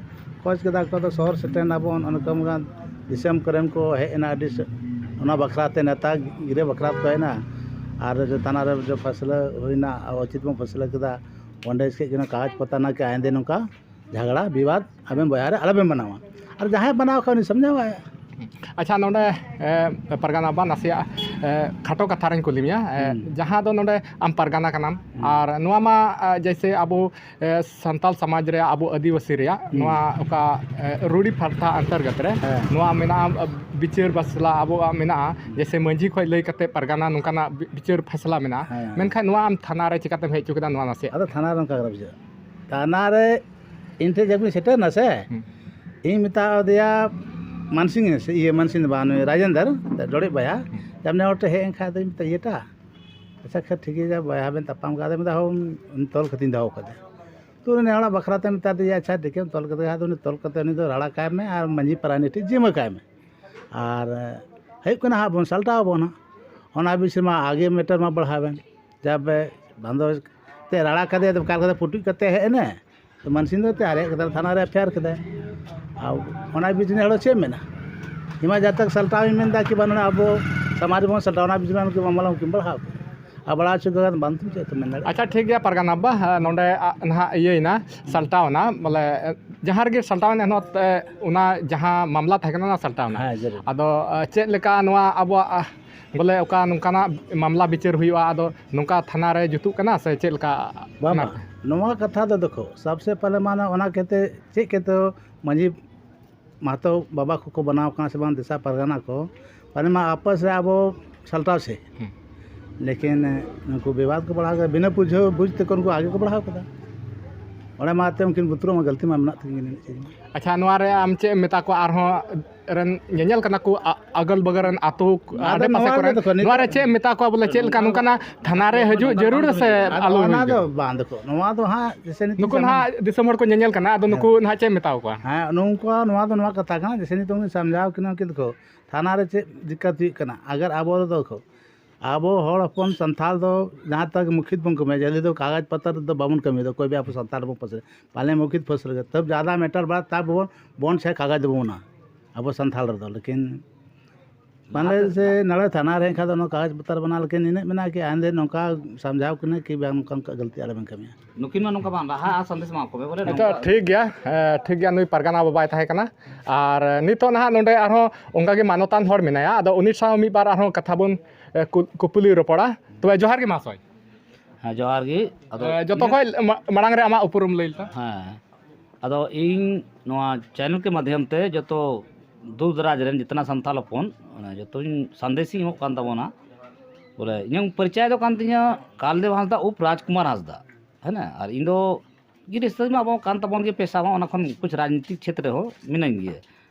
ᱠᱷᱚᱡᱽ ᱠᱮᱫᱟ ᱠᱚ, ᱟᱫᱚ ᱥᱚᱦᱚᱨ ᱥᱮᱴᱮᱨ ᱮᱱᱟ ᱵᱚᱱ, ᱚᱱᱮ ᱠᱚ ᱢᱮᱱᱟ ᱫᱤᱥᱚᱢ ᱠᱚᱨᱮᱱ ᱠᱚ ᱦᱮᱡ ᱮᱱᱟ, ᱟᱹᱰᱤ ᱥᱮ-, ᱚᱱᱟ ᱵᱟᱠᱷᱨᱟ ᱛᱮ ᱱᱮᱛᱟ ᱜᱤᱨᱟᱹ ᱵᱟᱠᱷᱨᱟ ᱛᱮᱠᱚ ᱦᱮᱡ ᱮᱱᱟ᱾ ᱟᱨ ᱡᱮ ᱛᱷᱟᱱᱟ ᱨᱮ ᱡᱮ ᱯᱷᱟᱥᱞᱟ ᱦᱩᱭᱱᱟ, ᱟᱨ ᱩᱪᱤᱛ ᱵᱚᱱ ᱯᱷᱟᱥᱞᱟ ᱠᱮᱫᱟ, ᱚᱸᱰᱮ ᱪᱮᱫ ᱠᱟᱱᱟ ᱠᱟᱜᱚᱡᱽ ᱯᱚᱛᱨᱚ ᱱᱟ ᱠᱤ ᱟᱭᱱᱫᱮ ᱱᱚᱝᱠᱟ ᱡᱷᱟᱜᱽᱲᱟ ᱵᱤᱵᱟᱫ ᱟᱵᱮᱱ ᱵᱚᱭᱦᱟ ᱨᱮ ᱟᱞᱚᱵᱮᱱ ᱵᱮᱱᱟᱣᱟ, ᱟᱨ ᱡᱟᱦᱟᱸᱭ ᱵᱮᱱᱟᱣ ᱠᱷᱟᱱ ᱩᱱᱤ ᱥᱟᱢᱡᱷᱟᱣᱟᱭ᱾ ᱟᱪᱪᱷᱟ, ᱱᱚᱰᱮ, ᱮ, ᱯᱟᱨᱜᱟᱱᱟ ᱵᱟ ᱱᱟᱥᱮᱭᱟᱜ, ᱮ, ᱠᱷᱟᱴᱚ ᱠᱟᱛᱷᱟ ᱨᱮᱧ ᱠᱩᱞᱤ ᱢᱮᱭᱟ, ᱮ, ᱦᱩᱸ᱾ ᱡᱟᱦᱟᱸ ᱫᱚ ᱱᱚᱰᱮ ᱟᱢ ᱯᱟᱨᱜᱟᱱᱟ ᱠᱟᱱᱟᱢ, ᱦᱩᱸ᱾ ᱟᱨ ᱱᱚᱣᱟ ᱢᱟ, ᱮ, ᱡᱮᱭᱥᱮ ᱟᱵᱚ, ᱮ, ᱥᱟᱱᱛᱟᱞ ᱥᱚᱢᱟᱡᱽ ᱨᱮᱭᱟᱜ, ᱟᱵᱚ ᱟᱹᱫᱤᱵᱟᱹᱥᱤ ᱨᱮᱭᱟᱜ ᱦᱩᱸ᱾ ᱱᱚᱣᱟ ᱚᱠᱟ, ᱮ, ᱨᱩᱲᱤ ᱯᱨᱚᱛᱷᱟ ᱚᱱᱛᱚᱨᱜᱚᱛ ᱨᱮ ᱦᱮᱸ᱾ ᱱᱚᱣᱟ ᱢᱮᱱᱟᱜᱼᱟ, ᱮ, ᱵᱤᱪᱟᱹᱨ ᱵᱟᱥᱞᱟ ᱟᱵᱚᱣᱟᱜ ᱢᱮᱱᱟᱜᱼᱟ, ᱦᱩᱸ᱾ ᱡᱮᱭᱥᱮ ᱢᱟᱹᱡᱷᱤ ᱠᱷᱚᱱ ᱞᱟᱹᱭ ᱠᱟᱛᱮ ᱯᱟᱨᱜᱟᱱᱟ ᱱᱚᱝᱠᱟᱱᱟᱜ ᱵᱤ-, ᱵᱤᱪᱟᱹᱨ ᱯᱷᱟᱭᱥᱞᱟ ᱢᱮᱱᱟᱜᱼᱟ, ᱦᱮᱸ᱾ ᱢᱮᱱᱠᱷᱟᱱ ᱱᱚᱣᱟ ᱟᱢ ᱛᱷᱟᱱᱟ ᱨᱮ ᱪᱤᱠᱟᱛᱮᱢ ᱦᱮᱡ ᱦᱚᱪᱚ ᱠᱮᱫᱟ ᱱᱚᱣᱟ ᱱᱟᱥᱮᱭᱟᱜ? ᱟᱫᱚ ᱛᱷᱟᱱᱟ ᱨᱮ ᱚᱱᱠᱟ ᱠᱟᱱᱟ ᱵᱩᱡᱷᱟᱹᱣ᱾ ᱛᱷᱟᱱᱟ ᱨᱮ ᱤᱧ ᱴᱷᱮᱱ ᱡᱚᱠᱷᱚᱱ ᱥᱮᱴᱮᱨ ᱱᱟ ᱥᱮ, ᱦᱩᱸ᱾ ᱤᱧ ᱢᱮᱛᱟ ᱫᱮᱭᱟ ᱢᱟᱱᱥᱤᱝ, ᱤᱭᱟᱹ, ᱢᱟᱱᱥᱤᱝ ᱫᱚ ᱵᱟᱝ, ᱱᱩᱭ ᱨᱟᱡᱮᱱᱫᱨ, ᱰᱚᱲᱮᱡ ᱵᱚᱭᱦᱟ, ᱦᱩᱸ᱾ ᱡᱮ ᱟᱢ ᱱᱮ ᱦᱚᱲ ᱴᱷᱮᱱ ᱦᱮᱡ ᱮᱱ ᱠᱷᱟᱡ ᱫᱚ ᱤᱧ ᱢᱮᱛᱟ ᱤᱭᱟᱹᱴᱟ, ᱟᱪᱪᱷᱟ, ᱟᱪᱪᱷᱟ, ᱴᱷᱤᱠ ᱜᱮᱭᱟ, ᱵᱚᱭᱦᱟ ᱵᱮᱱ ᱛᱟᱯᱟᱢ ᱠᱟᱫᱟ, ᱢᱮᱛᱟ ᱦᱚᱸ ᱩᱱᱤ ᱛᱚᱞ ᱠᱟᱛᱮᱧ ᱫᱚᱦᱚ ᱠᱟᱫᱮᱭᱟ᱾ ᱛᱚ ᱩᱱᱤ ᱱᱮ ᱦᱚᱲᱟᱜ ᱵᱟᱠᱷᱨᱟ ᱛᱮ ᱢᱮᱛᱟ ᱫᱮᱭᱟ, ᱟᱪᱪᱷᱟ, ᱴᱷᱤᱠ ᱜᱮᱭᱟ, ᱛᱚᱞ ᱠᱟᱛᱮ ᱠᱷᱟᱡ ᱫᱚ ᱩᱱᱤ ᱛᱚᱞ ᱠᱟᱛᱮ ᱩᱱᱤ ᱫᱚ ᱨᱟᱲᱟ ᱠᱟᱭ ᱢᱮ ᱟᱨ ᱢᱟᱹᱡᱷᱤ ᱯᱟᱨᱟᱱᱤᱠ ᱴᱷᱮᱱ ᱡᱤᱢᱟᱹ ᱠᱟᱭ ᱢᱮ᱾ ᱟᱨ ᱦᱩᱭᱩᱜ ᱠᱟᱱᱟ ᱦᱟᱸᱜ ᱵᱚᱱ ᱥᱟᱞᱴᱟᱣ ᱟᱵᱚᱱ ᱦᱟᱸᱜ, ᱚᱱᱟ ᱵᱤᱥᱚᱭ ᱢᱟ ᱟᱜᱮ ᱢᱮᱴᱟᱨ ᱢᱟ ᱵᱟᱲᱦᱟᱣ ᱮᱱ᱾ ᱡᱟᱵᱮ ᱵᱟᱝ ᱫᱚ ᱛᱮ ᱨᱟᱲᱟ ᱠᱟᱫᱮᱭᱟ, ᱫᱚᱨᱠᱟᱨ ᱠᱟᱫᱟ ᱯᱩᱴᱩᱡ ᱠᱟᱛᱮ ᱦᱮᱡ ᱮᱱᱮ᱾ ᱛᱚ ᱢᱟᱱᱥᱤᱝ ᱫᱚ ᱛᱮ ᱟᱨᱮᱡ ᱠᱟᱫᱟ, ᱛᱷᱟᱱᱟ ᱨᱮ ᱮᱯᱷ ᱟᱭ ᱟᱨ ᱠᱮᱫᱟᱭ᱾ ᱟᱨ ᱚᱱᱟ ᱵᱤᱪ ᱨᱮ ᱦᱚᱲ ᱪᱮᱫ ᱮᱢ ᱢᱮᱱᱟ? ᱤᱧ ᱢᱟ ᱡᱟᱦᱟᱸ ᱛᱚᱠ ᱥᱟᱞᱴᱟᱣ ᱤᱧ ᱢᱮᱱᱫᱟ ᱠᱤ ᱵᱟᱝ, ᱱᱚᱰᱮ ᱟᱵᱚ ᱥᱚᱢᱟᱡᱽ ᱨᱮᱵᱚᱱ ᱥᱟᱞᱴᱟᱣ, ᱚᱱᱟ ᱵᱤᱪ ᱨᱮ ᱩᱱᱠᱤᱱ ᱢᱟᱢᱞᱟ ᱩᱱᱠᱤᱱ ᱵᱟᱲᱦᱟᱣ ᱠᱮᱫᱟ᱾ ᱟᱨ ᱵᱟᱲᱟᱭ ᱦᱚᱪᱚ ᱠᱚ ᱠᱷᱟᱱ ᱵᱟᱝ ᱛᱚ ᱪᱮᱫ ᱛᱚ ᱢᱮᱱ ᱫᱟᱲᱮᱭᱟᱜᱼᱟ᱾ ᱟᱪᱪᱷᱟ, ᱴᱷᱤᱠ ᱜᱮᱭᱟ ᱯᱟᱨᱜᱟᱱᱟ ᱵᱟᱵᱟ, ᱱᱚᱰᱮ ᱟ, ᱱᱟᱦᱟᱜ ᱤᱭᱟᱹᱭᱮᱱᱟ, ᱥᱟᱞᱴᱟᱣ ᱮᱱᱟ, ᱵᱚᱞᱮ ᱡᱟᱦᱟᱸ ᱨᱮᱜᱮ ᱥᱟᱞᱴᱟᱣ ᱮᱱ ᱮᱱᱦᱚᱸ ᱛᱮ, ᱚᱱᱟ ᱡᱟᱦᱟᱸ ᱢᱟᱢᱞᱟ ᱛᱟᱦᱮᱸ ᱠᱟᱱᱟ ᱚᱱᱟ ᱥᱟᱞᱴᱟᱣ ᱮᱱᱟ᱾ ᱦᱮᱸ, ᱡᱟᱹᱨᱩᱲ᱾ ᱟᱫᱚ ᱟ, ᱪᱮᱫ ᱞᱮᱠᱟ ᱱᱚᱣᱟ ᱟᱵᱚᱣᱟᱜ ᱟ, ᱵᱚᱞᱮ ᱚᱠᱟ ᱱᱚᱝᱠᱟᱱᱟᱜ ᱢᱟᱢᱞᱟ ᱵᱤᱪᱟᱹᱨ ᱦᱩᱭᱩᱜᱼᱟ, ᱟᱫᱚ ᱱᱚᱝᱠᱟ ᱛᱷᱟᱱᱟ ᱨᱮ ᱡᱩᱛᱩᱜ ᱠᱟᱱᱟ ᱥᱮ ᱪᱮᱫ ᱞᱮᱠᱟ? ᱵᱟᱝ, ᱚᱱᱟ ᱵᱟᱝ᱾ ᱱᱚᱣᱟ ᱠᱟᱛᱷᱟ ᱫᱚ ᱫᱮᱠᱷᱚ, ᱥᱟᱵᱥᱮ ᱯᱟᱦᱞᱮ ᱢᱟᱱᱮ ᱚᱱᱟ ᱠᱷᱮᱛᱮ ᱪᱮᱫ ᱠᱷᱮᱛᱮ ᱢᱟᱹᱡᱷᱤ ᱢᱟᱦᱟᱛᱚ ᱵᱟᱵᱟ ᱠᱚᱠᱚ ᱵᱮᱱᱟᱣ ᱠᱟᱱᱟ ᱥᱮ ᱵᱟᱝ ᱫᱤᱥᱟ ᱯᱟᱨᱜᱟᱱᱟ ᱠᱚ, ᱯᱟᱞᱮ ᱢᱟ ᱟᱯᱟᱥ ᱨᱮ ᱟᱵᱚ ᱥᱟᱞᱴᱟᱣ ᱥᱮ᱾ ᱦᱩᱸ᱾ ᱞᱮᱠᱤᱱ ᱱᱩᱠᱩ ᱵᱤᱵᱟᱫ ᱠᱚ ᱵᱟᱲᱦᱟᱣ ᱠᱮᱫᱟ, ᱵᱤᱱᱟᱹ ᱵᱩᱡᱷᱟᱹᱣ ᱵᱩᱡᱽ ᱛᱮᱠᱚ ᱱᱩᱠᱩ ᱟᱜᱮ ᱠᱚ ᱵᱟᱲᱦᱟᱣ ᱠᱮᱫᱟ᱾ ᱚᱸᱰᱮ ᱢᱟ ᱮᱱᱛᱮ ᱩᱱᱠᱤᱱ ᱵᱩᱛᱨᱚ ᱢᱟ ᱜᱟᱹᱞᱛᱤ ᱢᱟ ᱢᱮᱱᱟᱜ ᱛᱟᱹᱠᱤᱱ ᱜᱮ, ᱮᱱᱮᱡ ᱥᱮᱨᱮᱧ᱾ ᱟᱪᱪᱷᱟ, ᱱᱚᱣᱟ ᱨᱮ ᱟᱢ ᱪᱮᱫ ᱮᱢ ᱢᱮᱛᱟ ᱠᱚᱣᱟ ᱟᱨᱦᱚᱸ ᱨᱮᱱ ᱧᱮᱧᱮᱞ ᱠᱟᱱᱟ ᱠᱚ, ᱟ-, ᱟᱜᱚᱞ ᱵᱟᱜᱚᱞ ᱨᱮᱱ ᱟᱛᱳ ᱟᱫᱚ ᱟᱰᱮ ᱯᱟᱥᱮ ᱱᱚᱣᱟ ᱠᱚᱨᱮ, ᱫᱚ ᱫᱮᱠᱷᱚ, ᱱᱤᱛᱚᱜ ᱱᱚᱣᱟ ᱨᱮ ᱪᱮᱫ ᱮᱢ ᱢᱮᱛᱟ ᱠᱚᱣᱟ ᱵᱚᱞᱮ ᱪᱮᱫ ᱞᱮᱠᱟ ᱱᱚᱝᱠᱟ ᱱᱚᱝᱠᱟᱱᱟᱜ ᱛᱷᱟᱱᱟ ᱨᱮ ᱦᱤᱡᱩᱜ ᱡᱟᱹᱨᱩᱲ ᱥᱮ ᱟᱫᱚ ᱟᱞᱚ ᱚᱱᱟ ᱦᱩᱭᱩᱜ ᱫᱚ ᱡᱟᱹᱨᱩᱲ? ᱵᱟᱝ, ᱫᱮᱠᱷᱚ, ᱱᱚᱣᱟ ᱫᱚ ᱦᱟᱸᱜ ᱡᱮᱥᱮ ᱱᱤᱛᱚᱜ ᱱᱩᱠᱩ ᱥᱟᱢᱟᱝ ᱱᱟᱦᱟᱜ ᱫᱤᱥᱚᱢ ᱦᱚᱲ ᱠᱚ ᱧᱮᱧᱮᱞ ᱠᱟᱱᱟ, ᱟᱫᱚ ᱱᱩᱠᱩ ᱦᱮᱸ᱾ ᱱᱟᱦᱟᱜ ᱪᱮᱫ ᱮᱢ ᱢᱮᱛᱟ ᱠᱚᱣᱟ? ᱦᱮᱸ, ᱱᱩᱠᱩ ᱱᱚᱣᱟ ᱫᱚ ᱱᱚᱣᱟ ᱠᱟᱛᱷᱟ ᱠᱟᱱᱟ, ᱡᱮᱥᱮ ᱱᱤᱛᱚᱜ ᱩᱱᱤ ᱥᱟᱢᱡᱷᱟᱣ ᱠᱤᱱᱟ ᱠᱤᱱᱛᱩ ᱠᱚ ᱛᱷᱟᱱᱟ ᱨᱮ ᱪᱮᱫ ᱫᱤᱠᱠᱟᱛ ᱦᱩᱭᱩᱜ ᱠᱟᱱᱟ? ᱟᱜᱟᱨ ᱟᱵᱚ ᱫᱚ ᱠᱚ, ᱟᱵᱚ ᱦᱚᱲ ᱦᱚᱯᱚᱱ ᱥᱟᱱᱛᱷᱟᱞ ᱫᱚ ᱡᱟᱦᱟᱸ ᱛᱟᱜ ᱢᱩᱠᱷᱤᱛ ᱵᱚᱱ ᱠᱟᱹᱢᱤᱭᱟ, ᱡᱟᱹᱞᱤ ᱫᱚ ᱠᱟᱜᱚᱡᱽ ᱯᱚᱛᱨ ᱫᱚ ᱵᱟᱵᱚᱱ ᱠᱟᱹᱢᱤᱭᱟ, ᱠᱚᱭ ᱵᱮ ᱟᱵᱚ ᱥᱟᱱᱛᱟᱲ ᱵᱚᱱ ᱯᱟᱥᱮ, ᱯᱟᱞᱮ ᱢᱩᱠᱷᱤᱛ ᱯᱷᱟᱹᱥ ᱨᱮᱜᱮ ᱛᱟᱵ ᱡᱟᱫᱟ ᱢᱮᱴᱟᱨ ᱵᱟᱲᱟ ᱛᱟᱵ ᱵᱚᱱ, ᱵᱚᱱ ᱥᱮ ᱠᱟᱜᱚᱡᱽ ᱫᱚᱵᱚᱱ ᱚᱱᱟ ᱟᱵᱚ ᱥᱟᱱᱛᱷᱟᱞ ᱨᱮᱫᱚ, ᱞᱮᱠᱤᱱ ᱢᱟᱱᱮ ᱥᱮ ᱱᱚᱰᱮ ᱛᱷᱟᱱᱟ ᱨᱮ ᱮᱱᱠᱷᱟᱱ ᱫᱚ ᱚᱱᱟ ᱠᱟᱜᱚᱡᱽ ᱯᱚᱛᱨ ᱵᱮᱱᱟᱣ ᱞᱮᱠᱤᱱ ᱤᱱᱟᱹᱜ ᱢᱮᱱᱟᱜᱼᱟ ᱠᱤ ᱟᱭᱱ ᱨᱮ ᱱᱚᱝᱠᱟ ᱥᱟᱢᱡᱷᱟᱣ ᱠᱤᱱᱟᱹ ᱠᱤ ᱵᱟᱝ ᱱᱚᱝᱠᱟ ᱚᱱᱠᱟ ᱜᱟᱹᱞᱛᱤ ᱟᱞᱚᱵᱮᱱ ᱠᱟᱹᱢᱤᱭᱟ᱾ ᱱᱩᱠᱤᱱ ᱢᱟ ᱱᱚᱝᱠᱟ ᱵᱟᱝ ᱨᱟᱦᱟ ᱟᱨ ᱥᱟᱸᱫᱮᱥ ᱮᱢᱟ ᱠᱚ ᱢᱮ ᱵᱚᱞᱮ ᱟᱪᱪᱷᱟ, ᱱᱚᱝᱠᱟ᱾ ᱴᱷᱤᱠ ᱜᱮᱭᱟ, ᱮ, ᱴᱷᱤᱠ ᱜᱮᱭᱟ, ᱱᱩᱭ ᱯᱟᱨᱜᱟᱱᱟ ᱵᱟᱵᱟᱭ ᱛᱟᱦᱮᱸ ᱠᱟᱱᱟ᱾ ᱟᱨ ᱱᱤᱛᱚᱜ ᱱᱟᱦᱟᱜ ᱱᱚᱰᱮ ᱟᱨᱦᱚᱸ ᱚᱱᱠᱟ ᱜᱮ ᱢᱟᱱᱚᱛᱟᱱ ᱦᱚᱲ ᱢᱮᱱᱟᱭᱟ, ᱟᱫᱚ ᱩᱱᱤ ᱥᱟᱶ ᱢᱤᱫ ᱵᱟᱨ ᱟᱨᱦᱚᱸ ᱠᱟᱛᱷᱟ ᱵᱚᱱ, ᱮ, ᱠᱩ-, ᱠᱩᱯᱩᱞᱤ ᱨᱚᱯᱚᱲᱟ᱾ ᱛᱚᱵᱮ ᱡᱚᱦᱟᱨ ᱜᱮ ᱢᱟᱦᱟᱥᱚᱭ᱾ ᱦᱮᱸ, ᱡᱚᱦᱟᱨ ᱜᱮ᱾ ᱟᱫᱚ ᱮ, ᱡᱚᱛᱚ ᱤᱧᱟᱹᱜ ᱠᱷᱚᱡ ᱢᱟ-, ᱢᱟᱲᱟᱝ ᱨᱮ ᱟᱢᱟᱜ ᱩᱯᱨᱩᱢ ᱞᱟᱹᱭ ᱞᱮᱛᱟᱢ᱾ ᱦᱮᱸ, ᱟᱫᱚ ᱤᱧ ᱱᱚᱣᱟ ᱪᱮᱱᱮᱞ ᱠᱮ ᱢᱟᱫᱷᱭᱚᱢ ᱛᱮ ᱡᱚᱛᱚ ᱫᱩᱨ ᱫᱟᱨᱟᱡᱽ ᱨᱮᱱ ᱡᱮᱛᱱᱟ ᱥᱟᱱᱛᱟᱲ ᱦᱚᱯᱚᱱ, ᱚᱱᱟ ᱡᱚᱛᱚᱧ ᱥᱟᱸᱫᱮᱥᱤᱧ ᱮᱢᱚᱜ ᱠᱟᱱ ᱛᱟᱵᱚᱱᱟ᱾ ᱵᱚᱞᱮ ᱤᱧᱟᱹᱜ ᱯᱚᱨᱤᱪᱚᱭ ᱫᱚ ᱠᱟᱱ ᱛᱤᱧᱟᱹ ᱠᱟᱞᱫᱮᱵ ᱦᱟᱸᱥᱫᱟ ᱩᱯ ᱨᱟᱡᱽᱠᱩᱢᱟᱨ ᱦᱟᱸᱥᱫᱟ, ᱦᱮᱸ, ᱟᱨ ᱤᱧ ᱫᱚ ᱜᱤᱨᱤᱥᱛᱷ ᱢᱟ ᱟᱵᱚ ᱠᱟᱱ ᱛᱟᱵᱚᱱ ᱜᱮ, ᱯᱮᱥᱟ ᱢᱟ ᱚᱱᱟ ᱠᱷᱚᱱ ᱠᱩᱪ ᱨᱟᱡᱽᱱᱤᱛᱤᱠ ᱠᱷᱮᱛᱨᱮ ᱦᱚᱸ ᱢᱤᱱᱟᱹᱧ ᱜᱮᱭᱟ᱾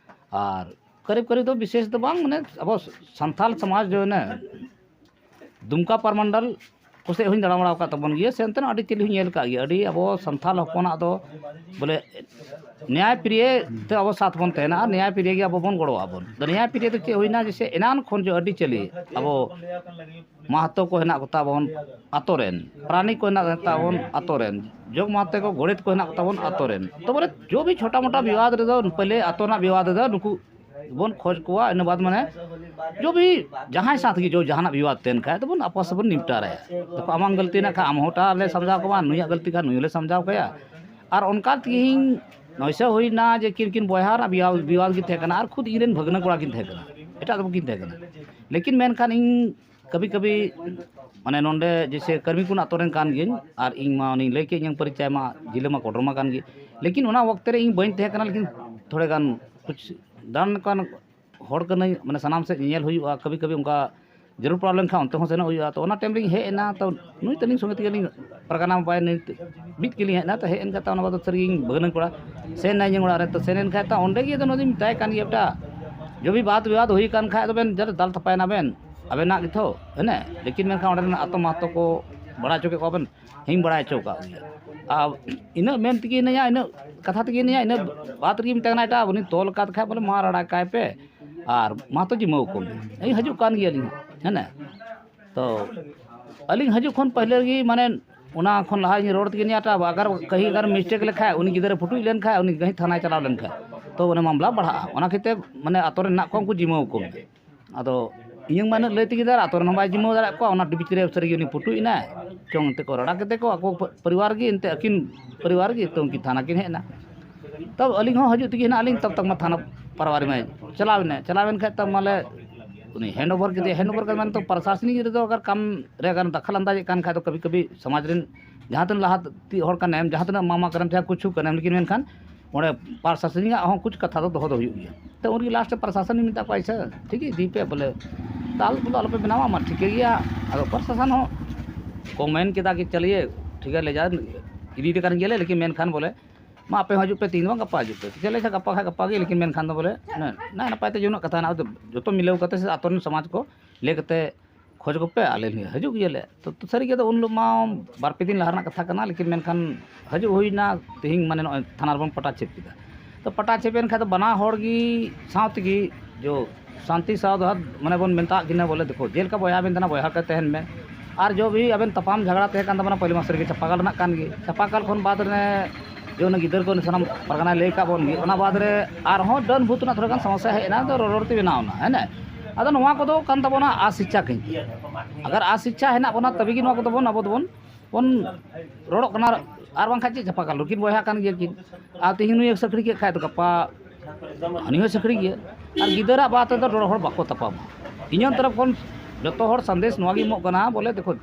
ᱟᱨ ᱠᱟᱹᱨᱤᱵ ᱠᱟᱹᱨᱤᱵ ᱫᱚ ᱵᱤᱥᱮᱥ ᱫᱚ ᱵᱟᱝ, ᱢᱟᱱᱮ ᱟᱵᱚ ᱥᱟᱱᱛᱟᱞ ᱥᱚᱢᱟᱡᱽ ᱫᱚ ᱚᱱᱮ ᱫᱩᱢᱠᱟ ᱯᱟᱨᱢᱟᱱᱰᱟᱞ ᱠᱚᱥᱮᱫ ᱦᱚᱸᱧ ᱫᱟᱬᱟ ᱵᱟᱲᱟ ᱟᱠᱟᱫ ᱛᱟᱵᱚᱱ ᱜᱮᱭᱟ, ᱥᱮ ᱚᱱᱛᱮᱱᱟᱜ ᱟᱹᱰᱤ ᱪᱟᱹᱞᱤ ᱦᱚᱸᱧ ᱧᱮᱞ ᱟᱠᱟᱫ ᱜᱮᱭᱟ᱾ ᱟᱹᱰᱤ ᱟᱵᱚ ᱥᱟᱱᱛᱟᱞ ᱦᱚᱯᱚᱱᱟᱜ ᱫᱚ ᱵᱚᱞᱮ ᱱᱮᱭᱟᱭ ᱯᱨᱤᱭᱮ ᱛᱮ ᱟᱵᱚ ᱥᱟᱛ ᱵᱚᱱ ᱛᱟᱦᱮᱱᱟ ᱟᱨ ᱱᱮᱭᱟᱭ ᱯᱨᱤᱭᱮ ᱜᱮ ᱟᱵᱚ ᱵᱚᱱ ᱜᱚᱲᱚ ᱟᱵᱚᱱ᱾ ᱟᱫᱚ ᱱᱮᱭᱟᱭ ᱯᱨᱤᱭᱮ ᱫᱚ ᱪᱮᱫ ᱦᱩᱭᱱᱟ, ᱡᱮᱭᱥᱮ ᱮᱱᱟᱱ ᱠᱷᱚᱱ ᱡᱚ ᱟᱹᱰᱤ ᱪᱟᱹᱞᱤ ᱟᱵᱚ ᱢᱟᱦᱟᱛᱚ ᱠᱚ ᱦᱮᱱᱟᱜ ᱠᱚᱛᱟ ᱵᱚᱱ ᱟᱛᱳ ᱨᱮᱱ, ᱯᱨᱟᱱᱤ ᱠᱚ ᱦᱮᱱᱟᱜ ᱠᱚᱛᱟ ᱵᱚᱱ ᱟᱛᱳ ᱨᱮᱱ, ᱡᱚᱜᱽ ᱢᱟᱦᱟᱛᱚ ᱠᱚ ᱜᱚᱰᱮᱛ ᱠᱚ ᱦᱮᱱᱟᱜ ᱠᱚᱛᱟ ᱵᱚᱱ ᱟᱛᱳ ᱨᱮᱱ᱾ ᱛᱚᱵᱚᱞᱮ ᱡᱚ ᱵᱷᱤ ᱪᱷᱳᱴᱟ ᱢᱳᱴᱟ ᱵᱤᱵᱟᱫ ᱨᱮᱫᱚ ᱯᱮᱦᱞᱮ ᱟᱛᱳ ᱨᱮᱱᱟᱜ ᱵᱤᱵᱟᱫ ᱨᱮᱫᱚ ᱱᱩᱠᱩ ᱵᱚᱱ ᱠᱷᱚᱡᱽ ᱠᱚᱣᱟ, ᱤᱱᱟᱹ ᱵᱟᱫ ᱢᱟᱱᱮ जो भी, ᱡᱟᱦᱟᱸᱭ ᱥᱟᱶ ᱛᱮᱜᱮ ᱡᱚ ᱡᱟᱦᱟᱱᱟᱜ ᱵᱤᱵᱟᱫ ᱛᱮᱱ ᱠᱷᱟᱡ ᱫᱚᱵᱚᱱ ᱟᱯᱟᱥ ᱵᱚᱱ ᱱᱤᱯᱴᱟᱨᱟᱭᱟ᱾ ᱛᱟᱯᱚᱨ ᱟᱢᱟᱜ ᱜᱟᱹᱞᱛᱤ ᱦᱮᱱᱟᱜ ᱠᱷᱟᱡ ᱟᱢ ᱦᱚᱸ ᱚᱴᱟᱜ ᱞᱮ ᱥᱟᱢᱡᱷᱟᱣ ᱠᱚᱣᱟ, ᱱᱩᱭᱟᱜ ᱜᱟᱹᱞᱛᱤ ᱠᱷᱟᱱ ᱱᱩᱭ ᱞᱮ ᱥᱟᱢᱡᱷᱟᱣ ᱠᱟᱭᱟ᱾ ᱟᱨ ᱚᱱᱠᱟ ᱛᱮᱜᱮ ᱤᱧ ᱱᱚᱭᱥᱮ ᱦᱩᱭᱱᱟ ᱡᱮ ᱠᱤᱱ ᱠᱤᱱ ᱵᱚᱭᱦᱟ ᱨᱮᱱᱟᱜ ᱵᱤᱣᱟ- ᱵᱤᱣᱟᱫ ᱜᱮ ᱛᱟᱦᱮᱸ ᱠᱟᱱᱟ, ᱟᱨ ᱠᱷᱩᱫ ᱤᱧ ᱨᱮᱱ ᱵᱷᱟᱹᱜᱽᱱᱟᱹ ᱠᱚᱲᱟ ᱠᱤᱱ ᱛᱟᱦᱮᱸ ᱠᱟᱱᱟ, ᱮᱴᱟᱜ ᱫᱚ ᱵᱟᱹᱠᱤᱱ ᱛᱟᱦᱮᱸ ᱠᱟᱱᱟ᱾ ᱞᱮᱠᱤᱱ ᱢᱮᱱᱠᱷᱟᱱ ᱤᱧ ᱠᱟᱵᱷᱤ ᱠᱟᱵᱷᱤ ᱢᱟᱱᱮ ᱱᱚᱰᱮ ᱡᱮᱭᱥᱮ ᱠᱟᱹᱨᱢᱤ ᱠᱚ ᱟᱛᱳ ᱨᱮᱱ ᱠᱟᱱ ᱜᱤᱭᱟᱹᱧ, ᱟᱨ ᱤᱧ ᱢᱟ ᱩᱱᱤᱧ ᱞᱟᱹᱭ ᱠᱮᱫ ᱤᱧᱟᱹᱜ ᱯᱚᱨᱤᱪᱚᱭ ᱢᱟ ᱡᱤᱞᱟᱹ ᱢᱟ ᱠᱚᱰᱨᱚᱢᱟ ᱠᱟᱱ ᱜᱮ, ᱞᱮᱠᱤᱱ ᱚᱱᱟ ᱚᱠᱛᱮ ᱨᱮ ᱤᱧ ᱵᱟᱹᱧ ᱛᱟᱦᱮᱸ ᱠᱟᱱᱟ, ᱞᱮᱠᱤᱱ ᱛᱷᱚᱲᱟ ᱜᱟᱱ ᱠᱩᱪ ᱫᱟᱬᱟᱱ ᱠᱟᱱ ᱦᱚᱲ ᱠᱟᱹᱱᱟᱹᱧ, ᱢᱟᱱᱮ ᱥᱟᱱᱟᱢ ᱥᱮᱫ ᱧᱮᱧᱮᱞ ᱦᱩᱭᱩᱜᱼᱟ, ᱠᱟᱵᱷᱤ ᱠᱟᱵᱷᱤ ᱚᱱᱠᱟ ᱡᱟᱹᱨᱩᱲ ᱯᱟᱲᱟᱣ ᱞᱮᱱᱠᱷᱟᱱ ᱚᱱᱛᱮ ᱦᱚᱸ ᱥᱮᱱᱚᱜ ᱦᱩᱭᱩᱜᱼᱟ᱾ ᱛᱚ ᱚᱱᱟ ᱴᱟᱭᱤᱢ ᱨᱮᱧ ᱦᱮᱡ ᱮᱱᱟ, ᱛᱚ ᱱᱩᱭ ᱛᱟᱹᱞᱤᱧ ᱥᱚᱸᱜᱮ ᱛᱮᱜᱮ ᱞᱤᱧ ᱯᱟᱨᱜᱟᱱᱟ ᱵᱟᱭ ᱱᱩᱭ ᱢᱤᱫ ᱜᱮᱞᱤᱧ ᱦᱮᱡ ᱮᱱᱟ᱾ ᱛᱚ ᱦᱮᱡ ᱮᱱ ᱠᱟᱛᱮ ᱚᱱᱟ ᱵᱟᱫ ᱥᱟᱹᱨᱤ ᱜᱮ ᱤᱧ ᱵᱷᱟᱹᱜᱽᱱᱟᱹ ᱠᱚᱲᱟ ᱥᱮᱱ ᱮᱱᱟᱭ ᱤᱧᱟᱹᱜ ᱚᱲᱟᱜ ᱨᱮ᱾ ᱛᱚ ᱥᱮᱱ ᱮᱱ ᱠᱷᱟᱡ ᱛᱚ ᱚᱸᱰᱮ ᱜᱮ ᱟᱫᱚ ᱱᱚᱣᱟ ᱫᱚᱧ ᱢᱮᱛᱟᱭ ᱠᱟᱱ ᱜᱮᱭᱟ, ᱵᱮᱴᱟ ᱡᱚ ᱵᱷᱤ ᱵᱟᱛ ᱵᱤᱵᱟᱫ ᱦᱩᱭ ᱠᱟᱱ ᱠᱷᱟᱡ ᱫᱚᱵᱮᱱ ᱡᱟᱛᱮ ᱫᱟᱞ ᱛᱷᱟᱯᱟᱭ ᱱᱟᱵᱮᱱ, ᱟᱵᱮᱱᱟᱜ ᱜᱮᱛᱷᱚ ᱦᱮᱱᱮ, ᱞᱮᱠᱤᱱ ᱢᱮᱱᱠᱷᱟᱱ ᱚᱸᱰᱮ ᱨᱮᱱ ᱟᱛᱳ ᱢᱟᱦᱛᱚ ᱠᱚ ᱵᱟᱲᱟᱭ ᱦᱚᱪᱚ ᱠᱮᱫ ᱠᱚᱣᱟ ᱵᱮᱱ, ᱦᱮᱸᱧ ᱵᱟᱲᱟᱭ ᱦᱚᱪᱚ ᱠᱟᱜ ᱜᱮᱭᱟ᱾ ᱟᱨ ᱤᱱᱟᱹᱜ ᱢᱮᱱ ᱛᱮᱜᱮ ᱦᱮᱱᱟᱹᱧᱟ, ᱤᱱᱟᱹᱜ ᱠᱟᱛᱷᱟ ᱛᱮᱜᱮ ᱦᱮᱱᱟᱹᱧᱟ, ᱤᱱᱟᱹᱜ ᱵᱟᱫ ᱨᱮᱜᱮ ᱢᱮᱛᱟᱭ ᱠᱟᱱᱟ, ᱮᱴᱟᱜ ᱩᱱᱤ ᱛᱚᱞ ᱟᱠᱟᱫ ᱠᱷᱟᱡ ᱵᱚᱞᱮ ᱢᱟ ᱨᱟᱲᱟ ᱠᱟᱭ ᱯᱮ ᱟᱨ ᱢᱟ ᱛᱚ ᱡᱤᱢᱟᱹᱣ ᱠᱚ ᱢᱮ, ᱤᱧ ᱦᱤᱡᱩᱜ ᱠᱟᱱ ᱜᱮᱭᱟᱞᱤᱧ ᱦᱮᱸ᱾ ᱛᱚ ᱟᱹᱞᱤᱧ ᱦᱤᱡᱩᱜ ᱠᱷᱚᱱ ᱯᱟᱹᱦᱞᱮ ᱨᱮᱜᱮ ᱢᱟᱱᱮ ᱚᱱᱟ ᱠᱷᱚᱱ ᱞᱟᱦᱟ ᱤᱧ ᱨᱚᱲ ᱛᱮᱜᱮ ᱱᱤᱭᱟᱹᱴᱟ, ᱟᱜᱟᱨ ᱠᱟᱹᱦᱤ ᱟᱜᱟᱨ ᱢᱤᱥᱴᱮᱠ ᱞᱮᱠᱷᱟᱡ, ᱩᱱᱤ ᱜᱤᱫᱽᱨᱟᱹ ᱯᱷᱩᱴᱩᱡ ᱞᱮᱱᱠᱷᱟᱡ, ᱩᱱᱤ ᱠᱟᱹᱦᱤ ᱛᱷᱟᱱᱟᱭ ᱪᱟᱞᱟᱣ ᱞᱮᱱᱠᱷᱟᱡ, ᱛᱚ ᱚᱱᱟ ᱢᱟᱢᱞᱟ ᱵᱟᱲᱦᱟᱜᱼᱟ᱾ ᱚᱱᱟ ᱠᱷᱟᱹᱛᱤᱨ ᱢᱟᱱᱮ ᱟᱛᱳ ᱨᱮ ᱢᱮᱱᱟᱜ ᱠᱚᱣᱟ, ᱩᱱᱠᱩ ᱡᱤᱢᱟᱹᱣ ᱠᱚ ᱢᱮ᱾ ᱟᱫᱚ ᱤᱧᱟᱹᱝ ᱢᱟ ᱤᱱᱟᱹᱜ ᱞᱟᱹᱭ ᱛᱮᱜᱮ ᱫᱟᱨ ᱟᱛᱳ ᱨᱮᱱ ᱦᱚᱸ ᱵᱟᱭ ᱡᱤᱢᱟᱹᱣ ᱫᱟᱲᱮᱭᱟᱜ ᱠᱚᱣᱟ, ᱚᱱᱟ ᱰᱤᱵᱤᱪ ᱨᱮ ᱥᱟᱹᱨᱤ ᱜᱮ ᱩᱱᱤ ᱯᱩᱴᱩᱡ ᱮᱱᱟᱭ ᱪᱚᱝ ᱮᱱᱛᱮ ᱠᱚ ᱨᱟᱲᱟ ᱠᱮᱫᱮ ᱠᱚ ᱟᱠᱚ ᱯᱚᱨᱤᱵᱟᱨ ᱜᱮ, ᱮᱱᱛᱮ ᱟᱹᱠᱤᱱ ᱯᱚᱨᱤᱵᱟᱨ ᱜᱮ, ᱛᱚ ᱩᱱᱠᱤᱱ ᱛᱷᱟᱱᱟ ᱠᱤᱱ ᱦᱮᱡ ᱮᱱᱟ᱾ ᱛᱚ ᱟᱹᱞᱤᱧ ᱦᱚᱸ ᱦᱤᱡᱩᱜ ᱛᱮᱜᱮ ᱦᱮᱱᱟᱜ ᱞᱤᱧ, ᱛᱚᱵ ᱛᱚᱠ ᱢᱟ ᱛᱷᱟᱱᱟ ᱯᱟᱨᱣᱟᱨᱤ ᱢᱟᱭ ᱪᱟᱞᱟᱣ ᱮᱱᱟ᱾ ᱪᱟᱞᱟᱣ ᱮᱱ ᱠᱷᱟᱡ ᱛᱚ ᱢᱟᱞᱮ ᱩᱱᱤ ᱦᱮᱱᱰ ᱳᱵᱷᱟᱨ ᱠᱮᱫᱮᱭᱟ᱾ ᱦᱮᱱᱰ ᱳᱵᱷᱟᱨ ᱠᱟᱛᱮ ᱢᱟᱱᱮ ᱛᱚ ᱯᱨᱚᱥᱟᱥᱚᱱᱤᱠ ᱨᱮᱫᱚ ᱟᱜᱟᱨ ᱠᱟᱢ ᱨᱮ ᱟᱜᱟᱨ ᱫᱟᱠᱷᱟᱞ ᱟᱱᱫᱟᱡᱮᱫ ᱠᱟᱱ ᱠᱷᱟᱡ ᱫᱚ ᱠᱟᱵᱷᱤ ᱠᱟᱵᱷᱤ ᱥᱚᱢᱟᱡᱽ ᱨᱮᱱ ᱡᱟᱦᱟᱸ ᱛᱤᱱᱟᱹᱜ ᱞᱟᱦᱟ ᱛᱤ ᱦᱚᱲ ᱠᱟᱱᱮᱢ, ᱡᱟᱦᱟᱸ ᱛᱤᱱᱟᱹᱜ ᱢᱟᱢᱟ ᱠᱟᱱᱮᱢ, ᱡᱟᱦᱟᱸ ᱠᱩᱪᱷᱩ ᱠᱟᱱᱮᱢ, ᱞᱮᱠᱤᱱ ᱢᱮᱱᱠᱷᱟᱱ ᱚᱸᱰᱮ ᱯᱨᱚᱥᱟᱥᱚᱱᱤᱠ ᱟᱜ ᱦᱚᱸ ᱠᱩᱪ ᱠᱟᱛᱷᱟ ᱫᱚ ᱫᱚᱦᱚ ᱫᱚ ᱦᱩᱭᱩᱜ ᱜᱮᱭᱟ᱾ ᱛᱚ ᱩᱱᱨᱮᱜᱮ ᱞᱟᱥᱴ ᱨᱮ ᱯᱨᱚᱥᱟᱥᱚᱱᱤᱠ ᱢᱮᱛᱟ ᱠᱚᱣᱟ, ᱟᱪᱪᱷᱟ ᱴᱷᱤᱠ ᱜᱮᱭᱟ, ᱤᱫᱤ ᱯᱮ ᱵᱚᱞᱮ, ᱫᱟᱞ ᱵᱚᱞᱮ ᱟᱞᱚᱯᱮ ᱵᱮᱱᱟᱣᱟ, ᱢᱟ ᱴᱷᱤᱠᱟᱹ ᱜᱮᱭᱟ᱾ ᱟᱫᱚ ᱯᱨᱚᱥᱟᱥᱚᱱ ᱦᱚᱸ ᱠᱚ ᱢᱮᱱ ᱠᱮᱫᱟ ᱠᱤ ᱪᱟᱞᱤᱭᱮ ᱴᱷᱤᱠ ᱜᱮᱭᱟ, ᱞᱮ ᱡᱟ ᱤᱫᱤᱭᱮᱫ ᱠᱟᱱ ᱜᱮᱭᱟᱞᱮ, ᱞᱮᱠᱤᱱ ᱢᱮᱱᱠᱷᱟᱱ ᱵᱚᱞᱮ ᱢᱟ ᱟᱯᱮ ᱦᱚᱸ ᱦᱤᱡᱩᱜ ᱯᱮ, ᱛᱤᱦᱤᱧ ᱫᱚ ᱵᱟᱝ ᱜᱟᱯᱟ ᱦᱤᱡᱩᱜ ᱯᱮ᱾ ᱪᱮᱫ ᱞᱮᱠᱟ ᱜᱟᱯᱟ ᱠᱷᱟᱡ ᱜᱟᱯᱟ ᱜᱮ, ᱞᱮᱠᱤᱱ ᱢᱮᱱᱠᱷᱟᱱ ᱫᱚ ᱵᱚᱞᱮ ᱱᱟᱭ ᱱᱟᱯᱟᱭ ᱛᱮ ᱡᱚᱱᱚᱜ ᱠᱟᱛᱷᱟ ᱦᱮᱱᱟᱜᱼᱟ, ᱡᱚᱛᱚ ᱢᱤᱞᱟᱹᱣ ᱠᱟᱛᱮ ᱥᱮ ᱟᱛᱳ ᱨᱮᱱ ᱥᱚᱢᱟᱡᱽ ᱠᱚ ᱞᱟᱹᱭ ᱠᱟᱛᱮ ᱠᱷᱚᱡᱽ ᱠᱚᱯᱮ, ᱟᱞᱮ ᱞᱮ ᱦᱤᱡᱩᱜ ᱜᱮᱭᱟᱞᱮ᱾ ᱛᱚ, ᱛᱚ ᱥᱟᱹᱨᱤ ᱜᱮ ᱟᱫᱚ ᱩᱱ ᱦᱤᱞᱳᱜ ᱢᱟ ᱵᱟᱨ ᱯᱮ ᱫᱤᱱ ᱞᱟᱦᱟ ᱨᱮᱱᱟᱜ ᱠᱟᱛᱷᱟ ᱠᱟᱱᱟ, ᱞᱮᱠᱤᱱ ᱢᱮᱱᱠᱷᱟᱱ ᱦᱤᱡᱩᱜ ᱦᱩᱭᱱᱟ, ᱛᱮᱦᱮᱧ ᱢᱟᱱᱮ ᱱᱚᱜᱼᱚᱭ ᱛᱷᱟᱱᱟ ᱨᱮᱵᱚᱱ ᱯᱟᱴᱟ ᱪᱷᱮᱯ ᱠᱮᱫᱟ᱾ ᱛᱚ ᱯᱟᱴᱟ ᱪᱷᱮᱯ ᱮᱱ ᱠᱷᱟᱱ ᱫᱚ ᱵᱟᱱᱟ ᱦᱚᱲ ᱜᱮ ᱥᱟᱶ ᱛᱮᱜᱮ ᱡᱚ ᱥᱟᱱᱛᱤ ᱥᱟᱶᱦᱟᱫ ᱢᱟᱱᱮ ᱵᱚᱱ ᱢᱮᱛᱟᱜ ᱠᱤᱱᱟ ᱵᱚᱞᱮ, ᱫᱮᱠᱷᱳ ᱡᱮᱞᱮᱠᱟ ᱵᱚᱭᱦᱟ ᱵᱮᱱ ᱛᱟᱦᱮᱱᱟ ᱵᱚᱭᱦᱟ ᱞᱮᱠᱟ ᱛᱟᱦᱮᱱ ᱢᱮ, ᱟᱨ ᱡᱚ ᱵᱷᱤ ᱟᱵᱮᱱ ᱛᱟᱯᱟᱢ ᱡᱷᱟᱜᱽᱲᱟ ᱛᱟᱦᱮᱸ ᱠᱟᱱ ᱛᱟᱵᱚᱱᱟ ᱯᱚᱭᱞᱟ ᱢᱟᱥ ᱨᱮᱜᱮ ᱪᱟᱯᱟᱠᱟᱞ ᱨᱮᱱᱟᱜ ᱠᱟᱱ ᱜᱮ, ᱪᱟᱯᱟᱠᱟᱞ ᱠᱷᱚᱱ ᱵᱟᱫ ᱨᱮ ᱡᱮ ᱚᱱᱟ ᱜᱤᱫᱟᱹᱨ ᱠᱚ ᱥᱟᱱᱟᱢ ᱯᱟᱨᱜᱟᱱᱟᱭ ᱞᱟᱹᱭ ᱟᱠᱟᱫ ᱵᱚᱱ ᱜᱮ, ᱚᱱᱟ ᱵᱟᱫ ᱨᱮ ᱟᱨᱦᱚᱸ ᱰᱟᱹᱱ ᱵᱷᱩᱛ ᱨᱮᱱᱟᱜ ᱛᱷᱚᱲᱟ ᱜᱟᱱ ᱥᱚᱢᱚᱥᱥᱟ ᱦᱮᱡ ᱮᱱᱟ, ᱟᱫᱚ ᱨᱚᱲ ᱨᱚᱲ ᱛᱮ ᱵᱮᱱᱟᱣ ᱮᱱᱟ ᱦᱮᱸ᱾ ᱟᱫᱚ ᱱᱚᱣᱟ ᱠᱚᱫᱚ ᱠᱟᱱ ᱛᱟᱵᱚᱱᱟ ᱟᱥᱤᱪᱪᱷᱟ ᱠᱟᱹᱡ᱾ ᱟᱜᱟᱨ ᱟᱥᱤᱪᱪᱷᱟ ᱦᱮᱱᱟᱜ ᱵᱚᱱᱟ, ᱛᱚᱵᱮ ᱜᱮ ᱱᱚᱣᱟ ᱠᱚᱫᱚ ᱵᱚᱱ, ᱟᱵᱚ ᱫᱚᱵᱚᱱ, ᱵᱚᱱ ᱨᱚᱲᱚᱜ ᱠᱟᱱᱟ᱾ ᱟᱨ ᱵᱟᱝᱠᱷᱟᱱ ᱪᱮᱫ ᱪᱟᱯᱟᱠᱟᱞ, ᱱᱩᱠᱤᱱ ᱵᱚᱭᱦᱟ ᱠᱟᱱ ᱜᱮᱭᱟ ᱠᱤᱱ᱾ ᱟᱨ ᱛᱮᱦᱮᱧ ᱱᱩᱭᱮ ᱥᱟᱹᱠᱷᱲᱤ ᱠᱮᱫ ᱠᱷᱟᱡ ᱫᱚ ᱜᱟᱯᱟ ᱦᱟᱹᱱᱤ ᱦᱚᱸᱭ ᱥᱟᱹᱠᱷᱲᱤ ᱜᱮᱭᱟ᱾ ᱟᱨ ᱜᱤᱫᱟᱹᱨᱟᱜ ᱵᱟᱦᱟ ᱛᱮᱫᱚ ᱰᱚᱲᱚ ᱦᱚᱲ ᱵᱟᱠᱚ ᱛᱟᱯᱟᱢᱟ᱾ ᱤᱧᱟᱹᱜ ᱛᱚᱨᱚᱯ ᱠᱷᱚᱱ ᱡᱚᱛᱚ ᱦᱚᱲ ᱥᱟᱸᱫᱮᱥ ᱱᱚᱣᱟ ᱜᱮ ᱮᱢᱚᱜ ᱠᱟᱱᱟ, ᱵᱚᱞᱮ ᱫᱮᱠᱷᱚ,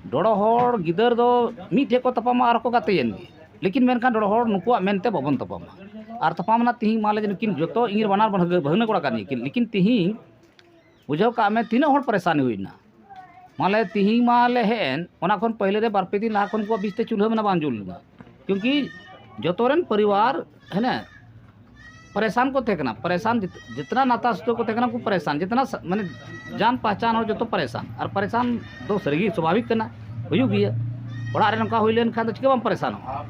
ᱰᱚᱲᱚ ᱦᱚᱲ ᱜᱤᱫᱟᱹᱨ ᱫᱚ ᱢᱤᱫ ᱴᱷᱮᱡ ᱠᱚ ᱛᱟᱯᱟᱢᱟ ᱟᱨ ᱠᱚ ᱜᱟᱛᱮᱭᱮᱱ ᱜᱮ᱾ ᱞᱮᱠᱤᱱ ᱢᱮᱱᱠᱷᱟᱱ ᱰᱚᱲᱚ ᱦᱚᱲ ᱱᱩᱠᱩᱣᱟᱜ ᱢᱮᱱᱛᱮ ᱵᱟᱵᱚᱱ ᱛᱟᱯᱟᱢᱟ᱾ ᱟᱨ ᱛᱟᱯᱟᱢ ᱨᱮᱱᱟᱜ ᱛᱤᱦᱤᱧ ᱢᱟ ᱞᱮ ᱱᱩᱠᱤᱱ ᱡᱚᱛᱚ ᱤᱧ ᱨᱮᱱ ᱵᱟᱱᱟᱨ ᱵᱟᱹᱦᱩ-, ᱵᱟᱹᱦᱩᱱᱟᱹ ᱠᱚᱲᱟ ᱠᱟᱱ ᱜᱮᱭᱟ ᱠᱤᱱ, ᱞᱮᱠᱤᱱ ᱛᱤᱦᱤᱧ ᱵᱩᱡᱷᱟᱹᱣ ᱠᱟᱜ ᱢᱮ ᱛᱤᱱᱟᱹᱜ ᱦᱚᱲ ᱯᱟᱨᱮᱥᱟᱱ ᱦᱩᱭᱱᱟ᱾ ᱢᱟ ᱞᱮ ᱛᱤᱦᱤᱧ ᱢᱟ ᱞᱮ ᱦᱮᱡ ᱮᱱ, ᱚᱱᱟ ᱠᱷᱚᱱ ᱯᱟᱹᱦᱞᱮ ᱨᱮ ᱵᱟᱨ ᱯᱮ ᱫᱤᱱ ᱞᱟᱦᱟ ᱠᱷᱚᱱ ᱩᱱᱠᱩᱣᱟᱜ ᱵᱤᱥ ᱛᱮ ᱪᱩᱞᱦᱟᱹ ᱢᱮᱱᱟᱜ ᱵᱟᱝ ᱡᱩᱞ ᱞᱮᱱᱟ, ᱠᱤᱭᱩᱸᱠᱤ ᱡᱚᱛᱚ ᱨᱮᱱ ᱯᱚᱨᱤᱵᱟᱨ ᱦᱮᱱᱟ ᱯᱟᱨᱮᱥᱟᱱ ᱠᱚ ᱛᱟᱦᱮᱸ ᱠᱟᱱᱟ, ᱯᱟᱨᱮᱥᱟᱱ ᱡᱤᱛ-, ᱡᱤᱛᱱᱟ ᱱᱟᱛᱟ ᱥᱩᱛᱟᱹ ᱠᱚ ᱛᱟᱦᱮᱸ ᱠᱟᱱᱟ, ᱩᱱᱠᱩ ᱯᱟᱨᱮᱥᱟᱱ, ᱡᱤᱛᱱᱟ ᱥᱟ-, ᱢᱟᱱᱮ ᱡᱟᱱ ᱯᱟᱦᱪᱟᱱ ᱦᱚᱲ ᱡᱚᱛᱚ ᱯᱟᱨᱮᱥᱟᱱ᱾ ᱟᱨ ᱯᱟᱨᱮᱥᱟᱱ ᱫᱚ ᱥᱟᱹᱨᱤᱜᱮ ᱥᱟᱵᱷᱟᱵᱤᱠ ᱠᱟᱱᱟ, ᱦᱩᱭᱩᱜ ᱜᱮᱭᱟ᱾ ᱚᱲᱟᱜ ᱨᱮ ᱱᱚᱝᱠᱟ ᱦᱩᱭ ᱞᱮᱱᱠᱷᱟᱱ ᱫᱚ ᱪᱤᱠᱟᱹ ᱵᱟᱢ ᱯᱟᱨᱮᱥᱟᱱᱚᱜᱼᱟ?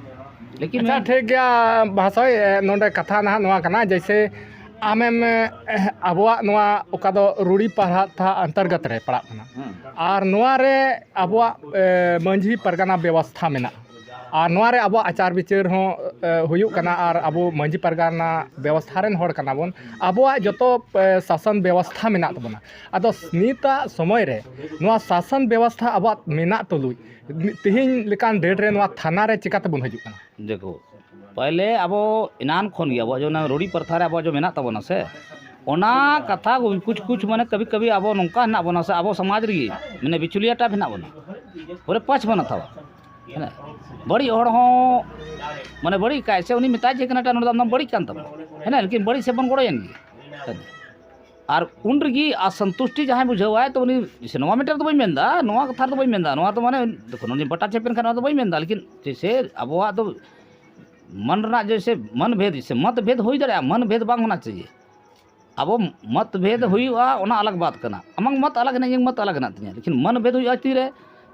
ᱞᱮᱠᱤᱱ ᱟᱪᱪᱷᱟ, ᱢᱮᱱ- ᱴᱷᱤᱠ ᱜᱮᱭᱟ ᱢᱟᱦᱟᱥᱚᱭ, ᱮ, ᱱᱚᱰᱮ ᱠᱟᱛᱷᱟ ᱱᱟᱦᱟᱜ ᱱᱚᱣᱟ ᱠᱟᱱᱟ, ᱡᱮᱭᱥᱮ ᱟᱢᱮᱢ, ᱮ, ᱟᱵᱚᱣᱟᱜ ᱱᱚᱣᱟ ᱚᱠᱟ ᱫᱚ ᱨᱩᱲᱤ ᱯᱟᱨᱦᱟ ᱛᱷᱟ ᱚᱱᱛᱚᱨᱜᱚᱛ ᱨᱮ ᱯᱟᱲᱟᱜ ᱠᱟᱱᱟ, ᱦᱩᱸ᱾ ᱟᱨ ᱱᱚᱣᱟ ᱨᱮ ᱟᱵᱚᱣᱟᱜ, ᱮ, ᱢᱟᱹᱡᱷᱤ ᱯᱟᱨᱜᱟᱱᱟ ᱵᱮᱵᱚᱥᱛᱷᱟ ᱢᱮᱱᱟᱜᱼᱟ, ᱟᱨ ᱱᱚᱣᱟ ᱨᱮ ᱟᱵᱚᱣᱟᱜ ᱟᱪᱟᱨ ᱵᱤᱪᱟᱹᱨ ᱦᱚᱸ, ᱮ, ᱦᱩᱭᱩᱜ ᱠᱟᱱᱟ, ᱟᱨ ᱟᱵᱚ ᱢᱟᱹᱡᱷᱤ ᱯᱟᱨᱜᱟᱱᱟ ᱵᱮᱵᱚᱥᱛᱷᱟ ᱨᱮᱱ ᱦᱚᱲ ᱠᱟᱱᱟ ᱵᱚᱱ᱾ ᱟᱵᱚᱣᱟᱜ ᱡᱚᱛᱚ, ᱮ, ᱥᱟᱥᱚᱱ ᱵᱮᱵᱚᱥᱛᱷᱟ ᱢᱮᱱᱟᱜ ᱛᱟᱵᱚᱱᱟ᱾ ᱟᱫᱚ ᱱᱤᱛᱟᱜ ᱥᱚᱢᱚᱭ ᱨᱮ ᱱᱚᱣᱟ ᱥᱟᱥᱚᱱ ᱵᱮᱵᱚᱥᱛᱷᱟ ᱟᱵᱚᱣᱟᱜ ᱢᱮᱱᱟᱜ ᱛᱩᱞᱩᱡ, ᱛᱮᱦᱮᱧ ᱞᱮᱠᱟᱱ date ᱨᱮ ᱱᱚᱣᱟ ᱛᱷᱟᱱᱟ ᱨᱮ ᱪᱤᱠᱟᱹ ᱛᱮᱵᱚᱱ ᱦᱤᱡᱩᱜ ᱠᱟᱱᱟ? ᱫᱮᱠᱷᱳ, ᱯᱟᱦᱞᱮ ᱟᱵᱚ ᱮᱱᱟᱱ ᱠᱷᱚᱱ ᱜᱮ ᱟᱵᱚᱣᱟᱜ ᱡᱮ ᱚᱱᱟ ᱨᱩᱲᱤ ᱯᱨᱚᱛᱷᱟ ᱨᱮ ᱟᱵᱚᱣᱟᱜ ᱡᱮ ᱢᱮᱱᱟᱜ ᱛᱟᱵᱚᱱᱟ ᱥᱮ, ᱚᱱᱟ ᱠᱟᱛᱷᱟ ᱠᱚ ᱠᱩᱪ ᱠᱩᱪ ᱢᱟᱱᱮ ᱠᱟᱵᱷᱤ ᱠᱟᱵᱷᱤ ᱟᱵᱚ ᱱᱚᱝᱠᱟ ᱦᱮᱱᱟᱜ ᱵᱚᱱᱟ ᱥᱮ, ᱟᱵᱚ ᱥᱚᱢᱟᱡᱽ ᱨᱮᱜᱮ ᱢᱟᱱᱮ ᱵᱤᱪᱩᱞᱤᱭᱟᱹ type ᱦᱮᱱᱟᱜ ᱵᱚᱱᱟ, ᱯᱩᱨᱟᱹ ᱯᱟᱸᱪ ᱵᱚᱱᱟ ᱛᱷᱟᱣᱟ᱾ ᱦᱮᱸ, ᱵᱟᱹᱲᱤᱡ ᱦᱚᱲ ᱦᱚᱸ ᱢᱟᱱᱮ ᱵᱟᱹᱲᱤᱡ ᱠᱟᱭ ᱥᱮ ᱩᱱᱤ ᱢᱮᱛᱟᱭ ᱪᱮᱫ ᱠᱟᱱᱟ, ᱱᱚᱰᱮ ᱫᱚ ᱟᱢ ᱫᱚᱢ ᱵᱟᱹᱲᱤᱡ ᱠᱟᱱ ᱛᱟᱵᱚᱱᱟ᱾ ᱦᱮᱸ, ᱞᱮᱠᱤᱱ ᱵᱟᱹᱲᱤᱡ ᱥᱮᱫ ᱵᱚᱱ ᱜᱚᱲᱚᱭᱮᱱ ᱜᱮ᱾ ᱦᱮᱸ᱾ ᱟᱨ ᱩᱱ ᱨᱮᱜᱮ ᱚᱥᱚᱱᱛᱩᱥᱴᱤ ᱡᱟᱦᱟᱸᱭ ᱵᱩᱡᱷᱟᱹᱣᱟᱭ, ᱛᱚ ᱩᱱᱤ ᱥᱮ ᱱᱚᱣᱟ ᱢᱮᱴᱟᱨ ᱫᱚ ᱵᱟᱹᱧ ᱢᱮᱱᱫᱟ, ᱱᱚᱣᱟ ᱠᱟᱛᱷᱟ ᱨᱮᱫᱚ ᱵᱟᱹᱧ ᱢᱮᱱᱫᱟ, ᱱᱚᱣᱟ ᱫᱚ ᱢᱟᱱᱮ ᱫᱮᱠᱷᱩᱱ, ᱩᱱᱤ ᱵᱟᱴᱟ ᱪᱮᱯᱮᱱ ᱠᱷᱟᱱ ᱱᱚᱣᱟ ᱫᱚ ᱵᱟᱹᱧ ᱢᱮᱱᱫᱟ, ᱞᱮᱠᱤᱱ ᱡᱮᱭᱥᱮ ᱟᱵᱚᱣᱟᱜ ᱫᱚ ᱢᱟᱱ ᱨᱮᱱᱟᱜ ᱡᱮᱭᱥᱮ ᱢᱟᱱ ᱵᱷᱮᱫ, ᱡᱮᱭᱥᱮ ᱢᱚᱛ ᱵᱷᱮᱫ ᱦᱩᱭ ᱫᱟᱲᱮᱭᱟᱜᱼᱟ, ᱢᱟᱱ ᱵᱷᱮᱫ ᱵᱟᱝ ᱦᱳᱱᱟ ᱪᱟᱦᱤᱭᱮ᱾ ᱟᱵᱚ ᱢᱚᱛ ᱵᱷᱮᱫ ᱦᱩᱭᱩᱜᱼᱟ, ᱚᱱᱟ ᱟᱞᱟᱜᱽ ᱵᱟᱛ ᱠᱟᱱᱟ᱾ ᱟᱢᱟᱜ ᱢᱚᱛ ᱟᱞᱟᱜᱽ ᱦᱮᱱᱟᱜ, ᱤᱧᱟᱹᱜ ᱢᱚᱛ ᱟᱞᱟᱜᱽ ᱦᱮᱱᱟᱜ ᱛᱤᱧᱟᱹ, ᱞᱮᱠᱤᱱ ᱢᱟᱱ ᱵᱷᱮᱫ ᱦᱩᱭᱩᱜᱼᱟ ᱛᱤᱨᱮ?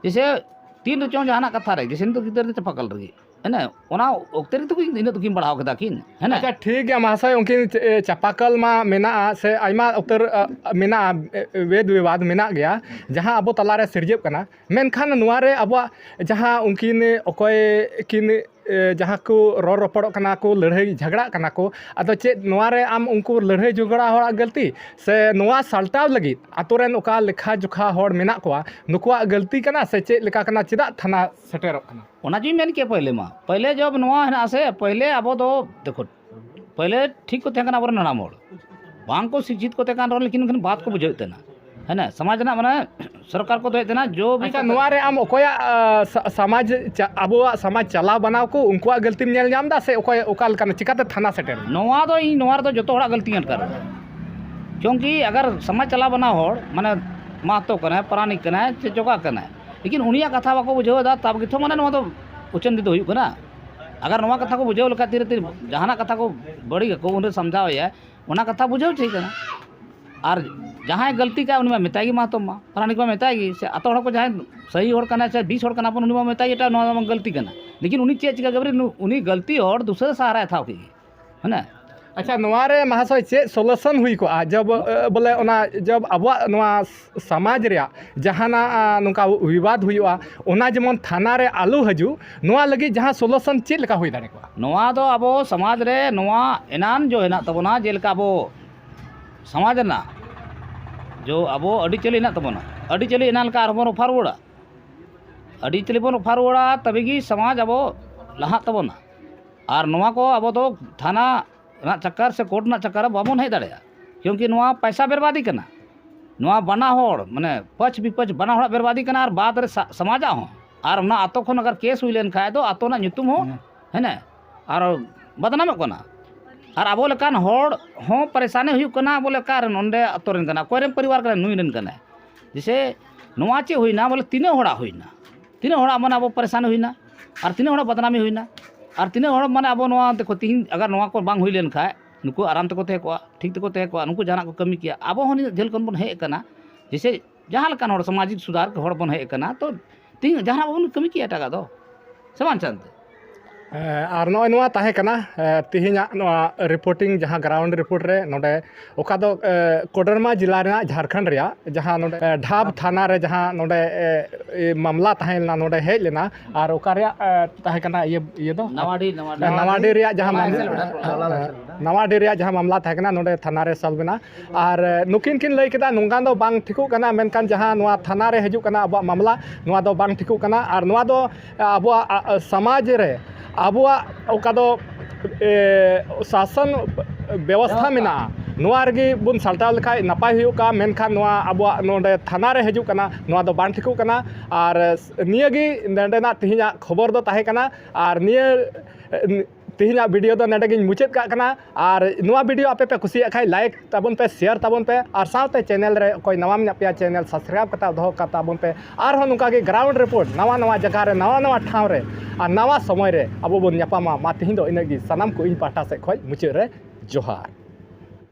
ᱡᱮᱭᱥᱮ ᱛᱤᱱ ᱨᱮᱪᱚᱝ ᱡᱟᱦᱟᱱᱟᱜ ᱠᱟᱛᱷᱟ ᱨᱮ, ᱡᱮᱭᱥᱮ ᱱᱤᱛᱚᱜ ᱜᱤᱫᱟᱹᱨ ᱫᱚ ᱪᱟᱯᱟᱠᱟᱞ ᱨᱮᱜᱮ, ᱦᱮᱸ, ᱚᱱᱟ ᱚᱠᱛᱮ ᱨᱮᱜᱮ ᱛᱚ ᱤᱱᱟᱹᱜ ᱫᱚᱠᱤᱱ ᱵᱟᱲᱦᱟᱣ ᱠᱮᱫᱟ ᱠᱤᱱ, ᱦᱮᱸ᱾ ᱟᱪᱪᱷᱟ, ᱴᱷᱤᱠ ᱜᱮᱭᱟ ᱢᱟᱦᱟᱥᱚᱭ, ᱩᱱᱠᱤᱱ ᱪᱮ-, ᱮ, ᱪᱟᱯᱟᱠᱟᱞ ᱢᱟ ᱢᱮᱱᱟᱜᱼᱟ ᱥᱮ ᱟᱭᱢᱟ ᱩᱛᱟᱹᱨ, ᱟ, ᱢᱮᱱᱟᱜᱼᱟ, ᱮ, ᱮ, ᱵᱮᱫ ᱵᱤᱵᱟᱫ ᱢᱮᱱᱟᱜ ᱜᱮᱭᱟ, ᱡᱟᱦᱟᱸ ᱟᱵᱚ ᱛᱟᱞᱟᱨᱮ ᱥᱤᱨᱡᱟᱹᱜ ᱠᱟᱱᱟ᱾ ᱢᱮᱱᱠᱷᱟᱱ ᱱᱚᱣᱟ ᱨᱮ ᱟᱵᱚᱣᱟᱜ ᱡᱟᱦᱟᱸ ᱩᱱᱠᱤᱱ ᱚᱠᱚᱭ ᱠᱤᱱ ᱮ, ᱡᱟᱦᱟᱸ ᱠᱚ ᱨᱚᱲ ᱨᱚᱯᱚᱲᱚᱜ ᱠᱟᱱᱟ ᱠᱚ, ᱞᱟᱹᱲᱦᱟᱹᱭ ᱡᱷᱟᱜᱽᱲᱟᱜ ᱠᱟᱱᱟ ᱠᱚ, ᱟᱫᱚ ᱪᱮᱫ ᱱᱚᱣᱟ ᱨᱮ ᱟᱢ ᱩᱱᱠᱩ ᱞᱟᱹᱲᱦᱟᱹᱭ ᱡᱷᱚᱜᱽᱲᱟ ᱦᱚᱲᱟᱜ ᱜᱟᱹᱞᱛᱤ, ᱥᱮ ᱱᱚᱣᱟ ᱥᱟᱞᱴᱟᱣ ᱞᱟᱹᱜᱤᱫ ᱟᱛᱳ ᱨᱮᱱ ᱚᱠᱟ ᱞᱮᱠᱷᱟ ᱡᱚᱠᱷᱟ ᱦᱚᱲ ᱢᱮᱱᱟᱜ ᱠᱚᱣᱟ, ᱱᱩᱠᱩᱣᱟᱜ ᱜᱟᱹᱞᱛᱤ ᱠᱟᱱᱟ ᱥᱮ ᱪᱮᱫ ᱞᱮᱠᱟ ᱠᱟᱱᱟ, ᱪᱮᱫᱟᱜ ᱛᱷᱟᱱᱟ ᱥᱮᱴᱮᱨᱚᱜ ᱠᱟᱱᱟ? ᱚᱱᱟ ᱡᱩᱧ ᱢᱮᱱ ᱠᱮᱭᱟ ᱯᱟᱹᱦᱤᱞᱮ ᱢᱟ᱾ ᱯᱟᱹᱦᱤᱞᱮ ᱡᱚᱵ ᱱᱚᱣᱟ ᱦᱮᱱᱟᱜᱼᱟ ᱥᱮ, ᱯᱟᱹᱦᱤᱞᱮ ᱟᱵᱚ ᱫᱚ, ᱫᱮᱠᱷᱚ, ᱯᱟᱹᱦᱤᱞᱮ ᱴᱷᱤᱠ ᱠᱚ ᱛᱟᱦᱮᱸ ᱠᱟᱱᱟ ᱟᱵᱚᱨᱮᱱ ᱦᱟᱲᱟᱢ ᱦᱚᱲ᱾ ᱵᱟᱝ ᱠᱚ ᱥᱤᱠᱠᱷᱤᱛ ᱠᱚ ᱛᱟᱦᱮᱸ ᱠᱟᱱ ᱨᱮᱦᱚᱸ, ᱞᱮᱠᱤᱱ ᱩᱱᱠᱤᱱ ᱵᱟᱛ ᱠᱚ ᱵᱩᱡᱷᱟᱹᱣᱮᱫ ᱛᱟᱦᱮᱱᱟ᱾ ᱦᱮᱸ, ᱥᱚᱢᱟᱡᱽ ᱨᱮᱱᱟᱜ, ᱢᱟᱱᱮ, ᱥᱚᱨᱠᱟᱨ ᱠᱚ ᱫᱚᱦᱚᱭᱮᱫ ᱛᱟᱦᱮᱱᱟ, ᱡᱚ ᱵᱤ ᱟᱪᱪᱷᱟ, ᱠᱟᱛᱮ ᱱᱚᱣᱟ ᱨᱮ ᱟᱢ ᱚᱠᱚᱭᱟᱜ, ᱟ, ᱥᱟ-, ᱥᱚᱢᱟᱡᱽ ᱪᱟ-, ᱟᱵᱚᱣᱟᱜ ᱥᱚᱢᱟᱡᱽ ᱪᱟᱞᱟᱣ ᱵᱟᱱᱟᱣ ᱠᱚ, ᱩᱱᱠᱩᱣᱟᱜ ᱜᱟᱹᱞᱛᱤᱢ ᱧᱮᱞ ᱧᱟᱢ ᱮᱫᱟ ᱥᱮ ᱚᱠᱚᱭ, ᱚᱠᱟ ᱞᱮᱠᱟᱱ, ᱪᱤᱠᱟᱛᱮ ᱛᱷᱟᱱᱟ ᱥᱮᱴᱮᱨ ᱮᱱᱟ? ᱱᱚᱣᱟ ᱫᱚ ᱤᱧ, ᱱᱚᱣᱟ ᱨᱮᱫᱚ ᱡᱚᱛᱚ ᱦᱚᱲᱟᱜ ᱜᱟᱹᱞᱛᱤᱧ ᱟᱴᱠᱟᱨ ᱮᱫᱟ᱾ ᱠᱤᱭᱚᱱᱠᱤ ᱟᱜᱟᱨ ᱥᱚᱢᱟᱡᱽ ᱪᱟᱞᱟᱣ ᱵᱟᱱᱟᱣ ᱦᱚᱲ, ᱢᱟᱱᱮ, ᱢᱟᱦᱛᱚ ᱠᱟᱱᱟᱭ, ᱯᱟᱨᱟᱱᱤᱠ ᱠᱟᱱᱟᱭ, ᱪᱮ ᱡᱚᱜᱟ ᱠᱟᱱᱟᱭ, ᱞᱮᱠᱤᱱ ᱩᱱᱤᱭᱟᱜ ᱠᱟᱛᱷᱟ ᱵᱟᱠᱚ ᱵᱩᱡᱷᱟᱹᱣ ᱮᱫᱟ, ᱛᱟᱵ ᱜᱮᱛᱚ, ᱢᱟᱱᱮ, ᱱᱚᱣᱟ ᱫᱚ ᱩᱪᱷᱟᱹᱱ ᱫᱚ ᱦᱩᱭᱩᱜ ᱠᱟᱱᱟ᱾ ᱟᱜᱟᱨ ᱱᱚᱣᱟ ᱠᱟᱛᱷᱟ ᱠᱚ ᱵᱩᱡᱷᱟᱹᱣ ᱞᱮᱠᱷᱟᱡ, ᱛᱤᱨᱮ ᱛᱤᱨᱮ ᱡᱟᱦᱟᱱᱟᱜ ᱠᱟᱛᱷᱟ ᱠᱚ ᱵᱟᱹᱲᱤᱡ ᱟᱠᱚ, ᱩᱱᱨᱮ ᱥᱟᱢᱡᱷᱟᱣ ᱮᱭᱟ, ᱚᱱᱟ ᱠᱟᱛᱷᱟ ᱵᱩᱡᱷᱟᱹᱣ ᱴᱷᱤᱠ ᱠᱟᱱᱟ᱾ ᱟᱨ ᱡᱟᱦᱟᱸᱭ ᱜᱟᱹᱞᱛᱤ ᱠᱟᱜ, ᱩᱱᱤ ᱢᱟ ᱢᱮᱛᱟᱭ ᱜᱮ ᱢᱟᱦᱛᱚ ᱢᱟ, ᱯᱟᱨᱟᱱᱤᱠ ᱢᱟ ᱢᱮᱛᱟᱭ ᱜᱮ, ᱥᱮ ᱟᱛᱳ ᱦᱚᱲ ᱠᱚ ᱡᱟᱦᱟᱸᱭ ᱥᱟᱹᱦᱤ ᱦᱚᱲ ᱠᱟᱱᱟᱭ ᱥᱮ ᱵᱤᱥ ᱦᱚᱲ ᱠᱟᱱᱟ ᱵᱚᱱ, ᱩᱱᱤ ᱢᱟ ᱢᱮᱛᱟᱭ ᱜᱮ, ᱮᱴᱟᱜ ᱱᱚᱣᱟ ᱢᱟ ᱜᱟᱹᱞᱛᱤ ᱠᱟᱱᱟ᱾ ᱞᱮᱠᱤᱱ ᱩᱱᱤ ᱪᱮᱫ ᱪᱤᱠᱟ ᱠᱮᱫᱟ? ᱩᱱᱤ ᱜᱟᱹᱞᱛᱤ ᱦᱚᱲ ᱫᱩᱥᱨᱟᱹ ᱥᱟᱦᱟᱨᱟᱭ ᱛᱷᱟᱣ ᱠᱮᱫ ᱜᱮ, ᱦᱮᱸ᱾ ᱟᱪᱪᱷᱟ, ᱱᱚᱣᱟ ᱨᱮ ᱢᱟᱦᱟᱥᱚᱭ ᱪᱮᱫ ᱥᱚᱞᱩᱥᱚᱱ ᱦᱩᱭ ᱠᱚᱜᱼᱟ? ᱡᱚᱵ, ᱮ, ᱵᱚᱞᱮ ᱚᱱᱟ ᱡᱚᱵ ᱟᱵᱚᱣᱟᱜ ᱱᱚᱣᱟ ᱥᱚᱢᱟᱡᱽ ᱨᱮᱭᱟᱜ ᱡᱟᱦᱟᱱᱟᱜ, ᱟ, ᱱᱚᱝᱠᱟ ᱵᱤᱵᱟᱫ ᱦᱩᱭᱩᱜᱼᱟ, ᱚᱱᱟ ᱡᱮᱢᱚᱱ ᱛᱷᱟᱱᱟ ᱨᱮ ᱟᱞᱚ ᱦᱤᱡᱩᱜ, ᱱᱚᱣᱟ ᱞᱟᱹᱜᱤᱫ ᱡᱟᱦᱟᱸ ᱥᱚᱞᱩᱥᱚᱱ ᱪᱮᱫ ᱞᱮᱠᱟ ᱦᱩᱭ ᱫᱟᱲᱮ ᱠᱚᱜᱼᱟ? ᱱᱚᱣᱟ ᱫᱚ ᱟᱵᱚ ᱥᱚᱢᱟᱡᱽ ᱨᱮ ᱱᱚᱣᱟ ᱮᱱᱟᱱ ᱡᱚ ᱦᱮᱱᱟᱜ ᱛᱟᱵᱚᱱᱟ, ᱡᱮᱞᱮᱠᱟ ᱟᱵᱚ ᱥᱚᱢᱟᱡᱽ ᱨᱮᱱᱟᱜ ᱡᱚ ᱟᱵᱚ ᱟᱹᱨᱤᱪᱟᱹᱞᱤ ᱦᱮᱱᱟᱜ ᱛᱟᱵᱚᱱᱟ, ᱟᱹᱨᱤᱪᱟᱹᱞᱤ ᱮᱱᱟᱱ ᱞᱮᱠᱟ ᱟᱨᱦᱚᱸ ᱵᱚᱱ ᱨᱚᱯᱷᱟ ᱨᱩᱣᱟᱹᱲᱟ᱾ ᱟᱹᱨᱤᱪᱟᱹᱞᱤ ᱵᱚᱱ ᱨᱚᱯᱷᱟ ᱨᱩᱣᱟᱹᱲᱟ, ᱛᱚᱵᱮ ᱜᱮ ᱥᱚᱢᱟᱡᱽ ᱟᱵᱚ ᱞᱟᱦᱟᱜ ᱛᱟᱵᱚᱱᱟ᱾ ᱟᱨ ᱱᱚᱣᱟ ᱠᱚ ᱟᱵᱚ ᱫᱚ ᱛᱷᱟᱱᱟ ᱨᱮᱱᱟᱜ ᱪᱟᱠᱠᱟᱨ ᱥᱮ ᱠᱳᱨᱴ ᱨᱮᱱᱟᱜ ᱪᱟᱠᱠᱟᱨ ᱨᱮ ᱵᱟᱵᱚᱱ ᱦᱮᱡ ᱫᱟᱲᱮᱭᱟᱜᱼᱟ, ᱠᱤᱭᱚᱱᱠᱤ ᱱᱚᱣᱟ ᱯᱟᱭᱥᱟ ᱵᱮᱨᱵᱟᱫᱤ ᱠᱟᱱᱟ᱾ ᱱᱚᱣᱟ ᱵᱟᱱᱟ ᱦᱚᱲ, ᱢᱟᱱᱮ, ᱯᱟᱹᱪ ᱵᱤᱯᱟᱹᱪ ᱵᱟᱱᱟ ᱦᱚᱲᱟᱜ ᱵᱮᱨᱵᱟᱫᱤ ᱠᱟᱱᱟ, ᱟᱨ ᱵᱟᱫ ᱨᱮ ᱥᱟ-, ᱥᱚᱢᱟᱡᱟᱜ ᱦᱚᱸ᱾ ᱟᱨ ᱚᱱᱟ ᱟᱛᱳ ᱠᱷᱚᱱ ᱟᱜᱟᱨ ᱠᱮᱥ ᱦᱩᱭ ᱞᱮᱱ ᱠᱷᱟᱡ ᱫᱚ ᱟᱛᱳ ᱨᱮᱱᱟᱜ ᱧᱩᱛᱩᱢ ᱦᱚᱸ, ᱦᱮᱸ᱾ ᱦᱮᱸ, ᱟᱨ ᱵᱚᱫᱱᱟᱢᱚᱜ ᱠᱟᱱᱟ᱾ ᱟᱨ ᱟᱵᱚ ᱞᱮᱠᱟᱱ ᱦᱚᱲ ᱦᱚᱸ ᱯᱟᱨᱮᱥᱟᱱᱤ ᱦᱩᱭᱩᱜ ᱠᱟᱱᱟ, ᱵᱚᱞᱮ ᱚᱠᱟᱨᱮᱱ ᱚᱸᱰᱮ ᱟᱛᱳ ᱨᱮᱱ ᱠᱟᱱᱟ, ᱚᱠᱚᱭ ᱨᱮᱱ ᱯᱚᱨᱤᱵᱟᱨ ᱠᱟᱱᱟ, ᱱᱩᱭ ᱨᱮᱱ ᱠᱟᱱᱟᱭ᱾ ᱡᱮᱥᱮ ᱱᱚᱣᱟ ᱪᱮᱫ ᱦᱩᱭᱱᱟ, ᱵᱚᱞᱮ ᱛᱤᱱᱟᱹᱜ ᱦᱚᱲᱟᱜ ᱦᱩᱭᱱᱟ, ᱛᱤᱱᱟᱹᱜ ᱦᱚᱲᱟᱜ, ᱢᱟᱱᱮ, ᱟᱵᱚ ᱯᱟᱨᱮᱥᱟᱱᱤ ᱦᱩᱭᱱᱟ, ᱟᱨ ᱛᱤᱱᱟᱹᱜ ᱦᱚᱲᱟᱜ ᱵᱚᱫᱱᱟᱢᱤ ᱦᱩᱭᱱᱟ, ᱟᱨ ᱛᱤᱱᱟᱹᱜ ᱦᱚᱲ, ᱢᱟᱱᱮ, ᱟᱵᱚ ᱱᱚᱣᱟ ᱫᱮᱠᱷᱚ, ᱛᱤᱦᱤᱧ ᱟᱜᱟᱨ ᱱᱚᱣᱟ ᱠᱚ ᱵᱟᱝ ᱦᱩᱭ ᱞᱮᱱ ᱠᱷᱟᱡ, ᱱᱩᱠᱩ ᱟᱨᱟᱢ ᱛᱮᱠᱚ ᱛᱟᱦᱮᱸ ᱠᱚᱜᱼᱟ, ᱴᱷᱤᱠ ᱛᱮᱠᱚ ᱛᱟᱦᱮᱸ ᱠᱚᱜᱼᱟ, ᱱᱩᱠᱩ ᱡᱟᱦᱟᱱᱟᱜ ᱠᱚ ᱠᱟᱹᱢᱤ ᱠᱮᱭᱟ᱾ ᱟᱵᱚ ᱦᱚᱸ ᱱᱤᱱᱟᱹᱜ ᱡᱷᱟᱹᱞ ᱠᱷᱚᱱ ᱵᱚᱱ ᱦᱮᱡ ᱟᱠᱟᱱᱟ, ᱡᱮᱥᱮ ᱡᱟᱦᱟᱸ ᱞᱮᱠᱟᱱ ᱦᱚᱲ ᱥᱟᱢᱟᱡᱤᱠ ᱥᱩᱫᱷᱟᱨ ᱦᱚᱲ ᱵᱚᱱ ᱦᱮᱡ ᱟᱠᱟᱱᱟ, ᱛᱚ ᱛᱤᱦᱤᱧ ᱡᱟᱦᱟᱱᱟᱜ ᱵᱟᱵᱚᱱ ᱠᱟᱹᱢᱤ ᱠᱮᱭᱟ ᱮᱴᱟᱜᱟᱜ ᱫᱚ, ᱥᱮ ᱵᱟᱝ ᱪᱟᱱᱛᱮ? ᱟᱨ ᱱᱚᱜᱼᱚᱭ ᱱᱚᱣᱟ ᱛᱟᱦᱮᱸ ᱠᱟᱱᱟ ᱛᱮᱦᱮᱧᱟᱜ ᱱᱚᱣᱟ ᱨᱤᱯᱳᱨᱴᱤᱝ, ᱡᱟᱦᱟᱸ ᱜᱨᱟᱣᱩᱱᱰ ᱨᱤᱯᱳᱨᱴ ᱨᱮ ᱱᱚᱰᱮ ᱚᱠᱟ ᱫᱚ ᱠᱳᱰᱟᱨᱢᱟ ᱡᱮᱞᱟ ᱨᱮᱱᱟᱜ, ᱡᱷᱟᱲᱠᱷᱚᱸᱰ ᱨᱮᱭᱟᱜ ᱡᱟᱦᱟᱸ ᱱᱚᱰᱮ ᱰᱷᱟᱵᱽ ᱛᱷᱟᱱᱟ ᱨᱮ ᱡᱟᱦᱟᱸ ᱱᱚᱰᱮ ᱢᱟᱢᱞᱟ ᱛᱟᱦᱮᱸ ᱞᱮᱱᱟ, ᱱᱚᱰᱮ ᱦᱮᱡ ᱞᱮᱱᱟ᱾ ᱟᱨ ᱚᱠᱟ ᱨᱮᱭᱟᱜ ᱛᱟᱦᱮᱸ ᱠᱟᱱᱟ ᱤᱭᱟᱹ ᱤᱭᱟᱹ ᱫᱚ ᱱᱟᱣᱟᱰᱤ, ᱱᱟᱣᱟᱰᱤ᱾ ᱱᱟᱣᱟᱰᱤ ᱨᱮᱭᱟᱜ ᱡᱟᱦᱟᱸ ᱢᱟᱢᱞᱟ, ᱱᱟᱣᱟᱰᱤ ᱨᱮᱭᱟᱜ ᱡᱟᱦᱟᱸ ᱢᱟᱢᱞᱟ ᱛᱟᱦᱮᱸ ᱠᱟᱱᱟ ᱱᱚᱰᱮ ᱛᱷᱟᱱᱟ ᱨᱮ ᱥᱚᱞᱵᱷ ᱮᱱᱟ᱾ ᱟᱨ ᱱᱩᱠᱤᱱ ᱠᱤᱱ ᱞᱟᱹᱭ ᱠᱮᱫᱟ ᱱᱚᱝᱠᱟ ᱫᱚ ᱵᱟᱝ ᱴᱷᱤᱠᱚᱜ ᱠᱟᱱᱟ, ᱢᱮᱱᱠᱷᱟᱱ ᱡᱟᱦᱟᱸ ᱱᱚᱣᱟ ᱛᱷᱟᱱᱟ ᱨᱮ ᱦᱤᱡᱩᱜ ᱠᱟᱱᱟ ᱟᱵᱚᱣᱟᱜ ᱢᱟᱢᱞᱟ, ᱱᱚᱣᱟ ᱫᱚ ᱵᱟᱝ ᱴᱷᱤᱠᱚᱜ ᱠᱟᱱᱟ᱾ ᱟᱨ ᱱᱚᱣᱟ ᱫᱚ ᱟᱵᱚᱣᱟᱜ ᱥᱚᱢᱟᱡᱽ ᱨᱮ ᱟᱵᱚᱣᱟᱜ ᱚᱠᱟ ᱫᱚ ᱥᱟᱥᱚᱱ ᱵᱮᱵᱚᱥᱛᱷᱟ ᱢᱮᱱᱟᱜᱼᱟ, ᱱᱚᱣᱟ ᱨᱮᱜᱮ ᱵᱚᱱ ᱥᱟᱞᱴᱟᱣ ᱞᱮᱠᱷᱟᱡ ᱱᱟᱯᱟᱭ ᱦᱩᱭᱩᱜᱼᱟ᱾ ᱢᱮᱱᱠᱷᱟᱱ ᱱᱚᱣᱟ ᱟᱵᱚᱣᱟᱜ ᱱᱚᱰᱮ ᱛᱷᱟᱱᱟ ᱨᱮ ᱦᱤᱡᱩᱜ ᱠᱟᱱᱟ, ᱱᱚᱣᱟ ᱫᱚ ᱵᱟᱝ ᱴᱷᱤᱠᱚᱜ ᱠᱟᱱᱟ᱾ ᱟᱨ ᱱᱤᱭᱟᱹᱜᱮ ᱱᱚᱰᱮᱱᱟᱜ ᱛᱮᱦᱮᱧᱟᱜ ᱠᱷᱚᱵᱚᱨ ᱫᱚ ᱛᱟᱦᱮᱸ ᱠᱟᱱᱟ᱾ ᱟᱨ ᱱᱤᱭᱟᱹ ᱛᱮᱦᱮᱧᱟᱜ ᱵᱷᱤᱰᱤᱭᱳ ᱫᱚ ᱱᱚᱰᱮ ᱜᱤᱧ ᱢᱩᱪᱟᱹᱫ ᱠᱟᱜ ᱠᱟᱱᱟ᱾ ᱟᱨ ᱱᱚᱣᱟ ᱵᱷᱤᱰᱤᱭᱳ ᱟᱯᱮ ᱯᱮ ᱠᱩᱥᱤᱭᱟᱜ ᱠᱷᱟᱡ ᱞᱟᱭᱤᱠ ᱛᱟᱵᱚᱱ ᱯᱮ, ᱥᱮᱭᱟᱨ ᱛᱟᱵᱚᱱ ᱯᱮ, ᱟᱨ ᱥᱟᱶᱛᱮ ᱪᱮᱱᱮᱞ ᱨᱮ ᱚᱠᱚᱭ ᱱᱟᱣᱟ ᱢᱮᱱᱟᱜ ᱯᱮᱭᱟ ᱪᱮᱱᱮᱞ ᱥᱟᱵᱥᱠᱨᱟᱭᱤᱵ ᱠᱟᱛᱮ ᱫᱚᱦᱚ ᱠᱟᱜ ᱛᱟᱵᱚᱱ ᱯᱮ᱾ ᱟᱨᱦᱚᱸ ᱱᱚᱝᱠᱟ ᱜᱮ ᱜᱨᱟᱣᱩᱱᱰ ᱨᱤᱯᱳᱨᱴ ᱱᱟᱣᱟ ᱱᱟᱣᱟ ᱡᱟᱭᱜᱟ ᱨᱮ, ᱱᱟᱣᱟ ᱱᱟᱣᱟ ᱴᱷᱟᱶ ᱨᱮ ᱟᱨ ᱱᱟᱣᱟ ᱥᱚᱢᱚᱭ ᱨᱮ ᱟᱵᱚ ᱵᱚᱱ ᱧᱟᱯᱟᱢᱟ᱾ ᱢᱟ ᱛᱮᱦᱮᱧ ᱫᱚ ᱤᱱᱟᱹᱜ ᱜᱮ, ᱥᱟᱱᱟᱢ ᱠᱚ ᱤᱧ ᱯᱟᱦᱴᱟ ᱥᱮᱫ ᱠᱷᱚᱱ ᱢᱩᱪᱟᱹᱫ ᱨᱮ ᱡᱚᱦᱟᱨ᱾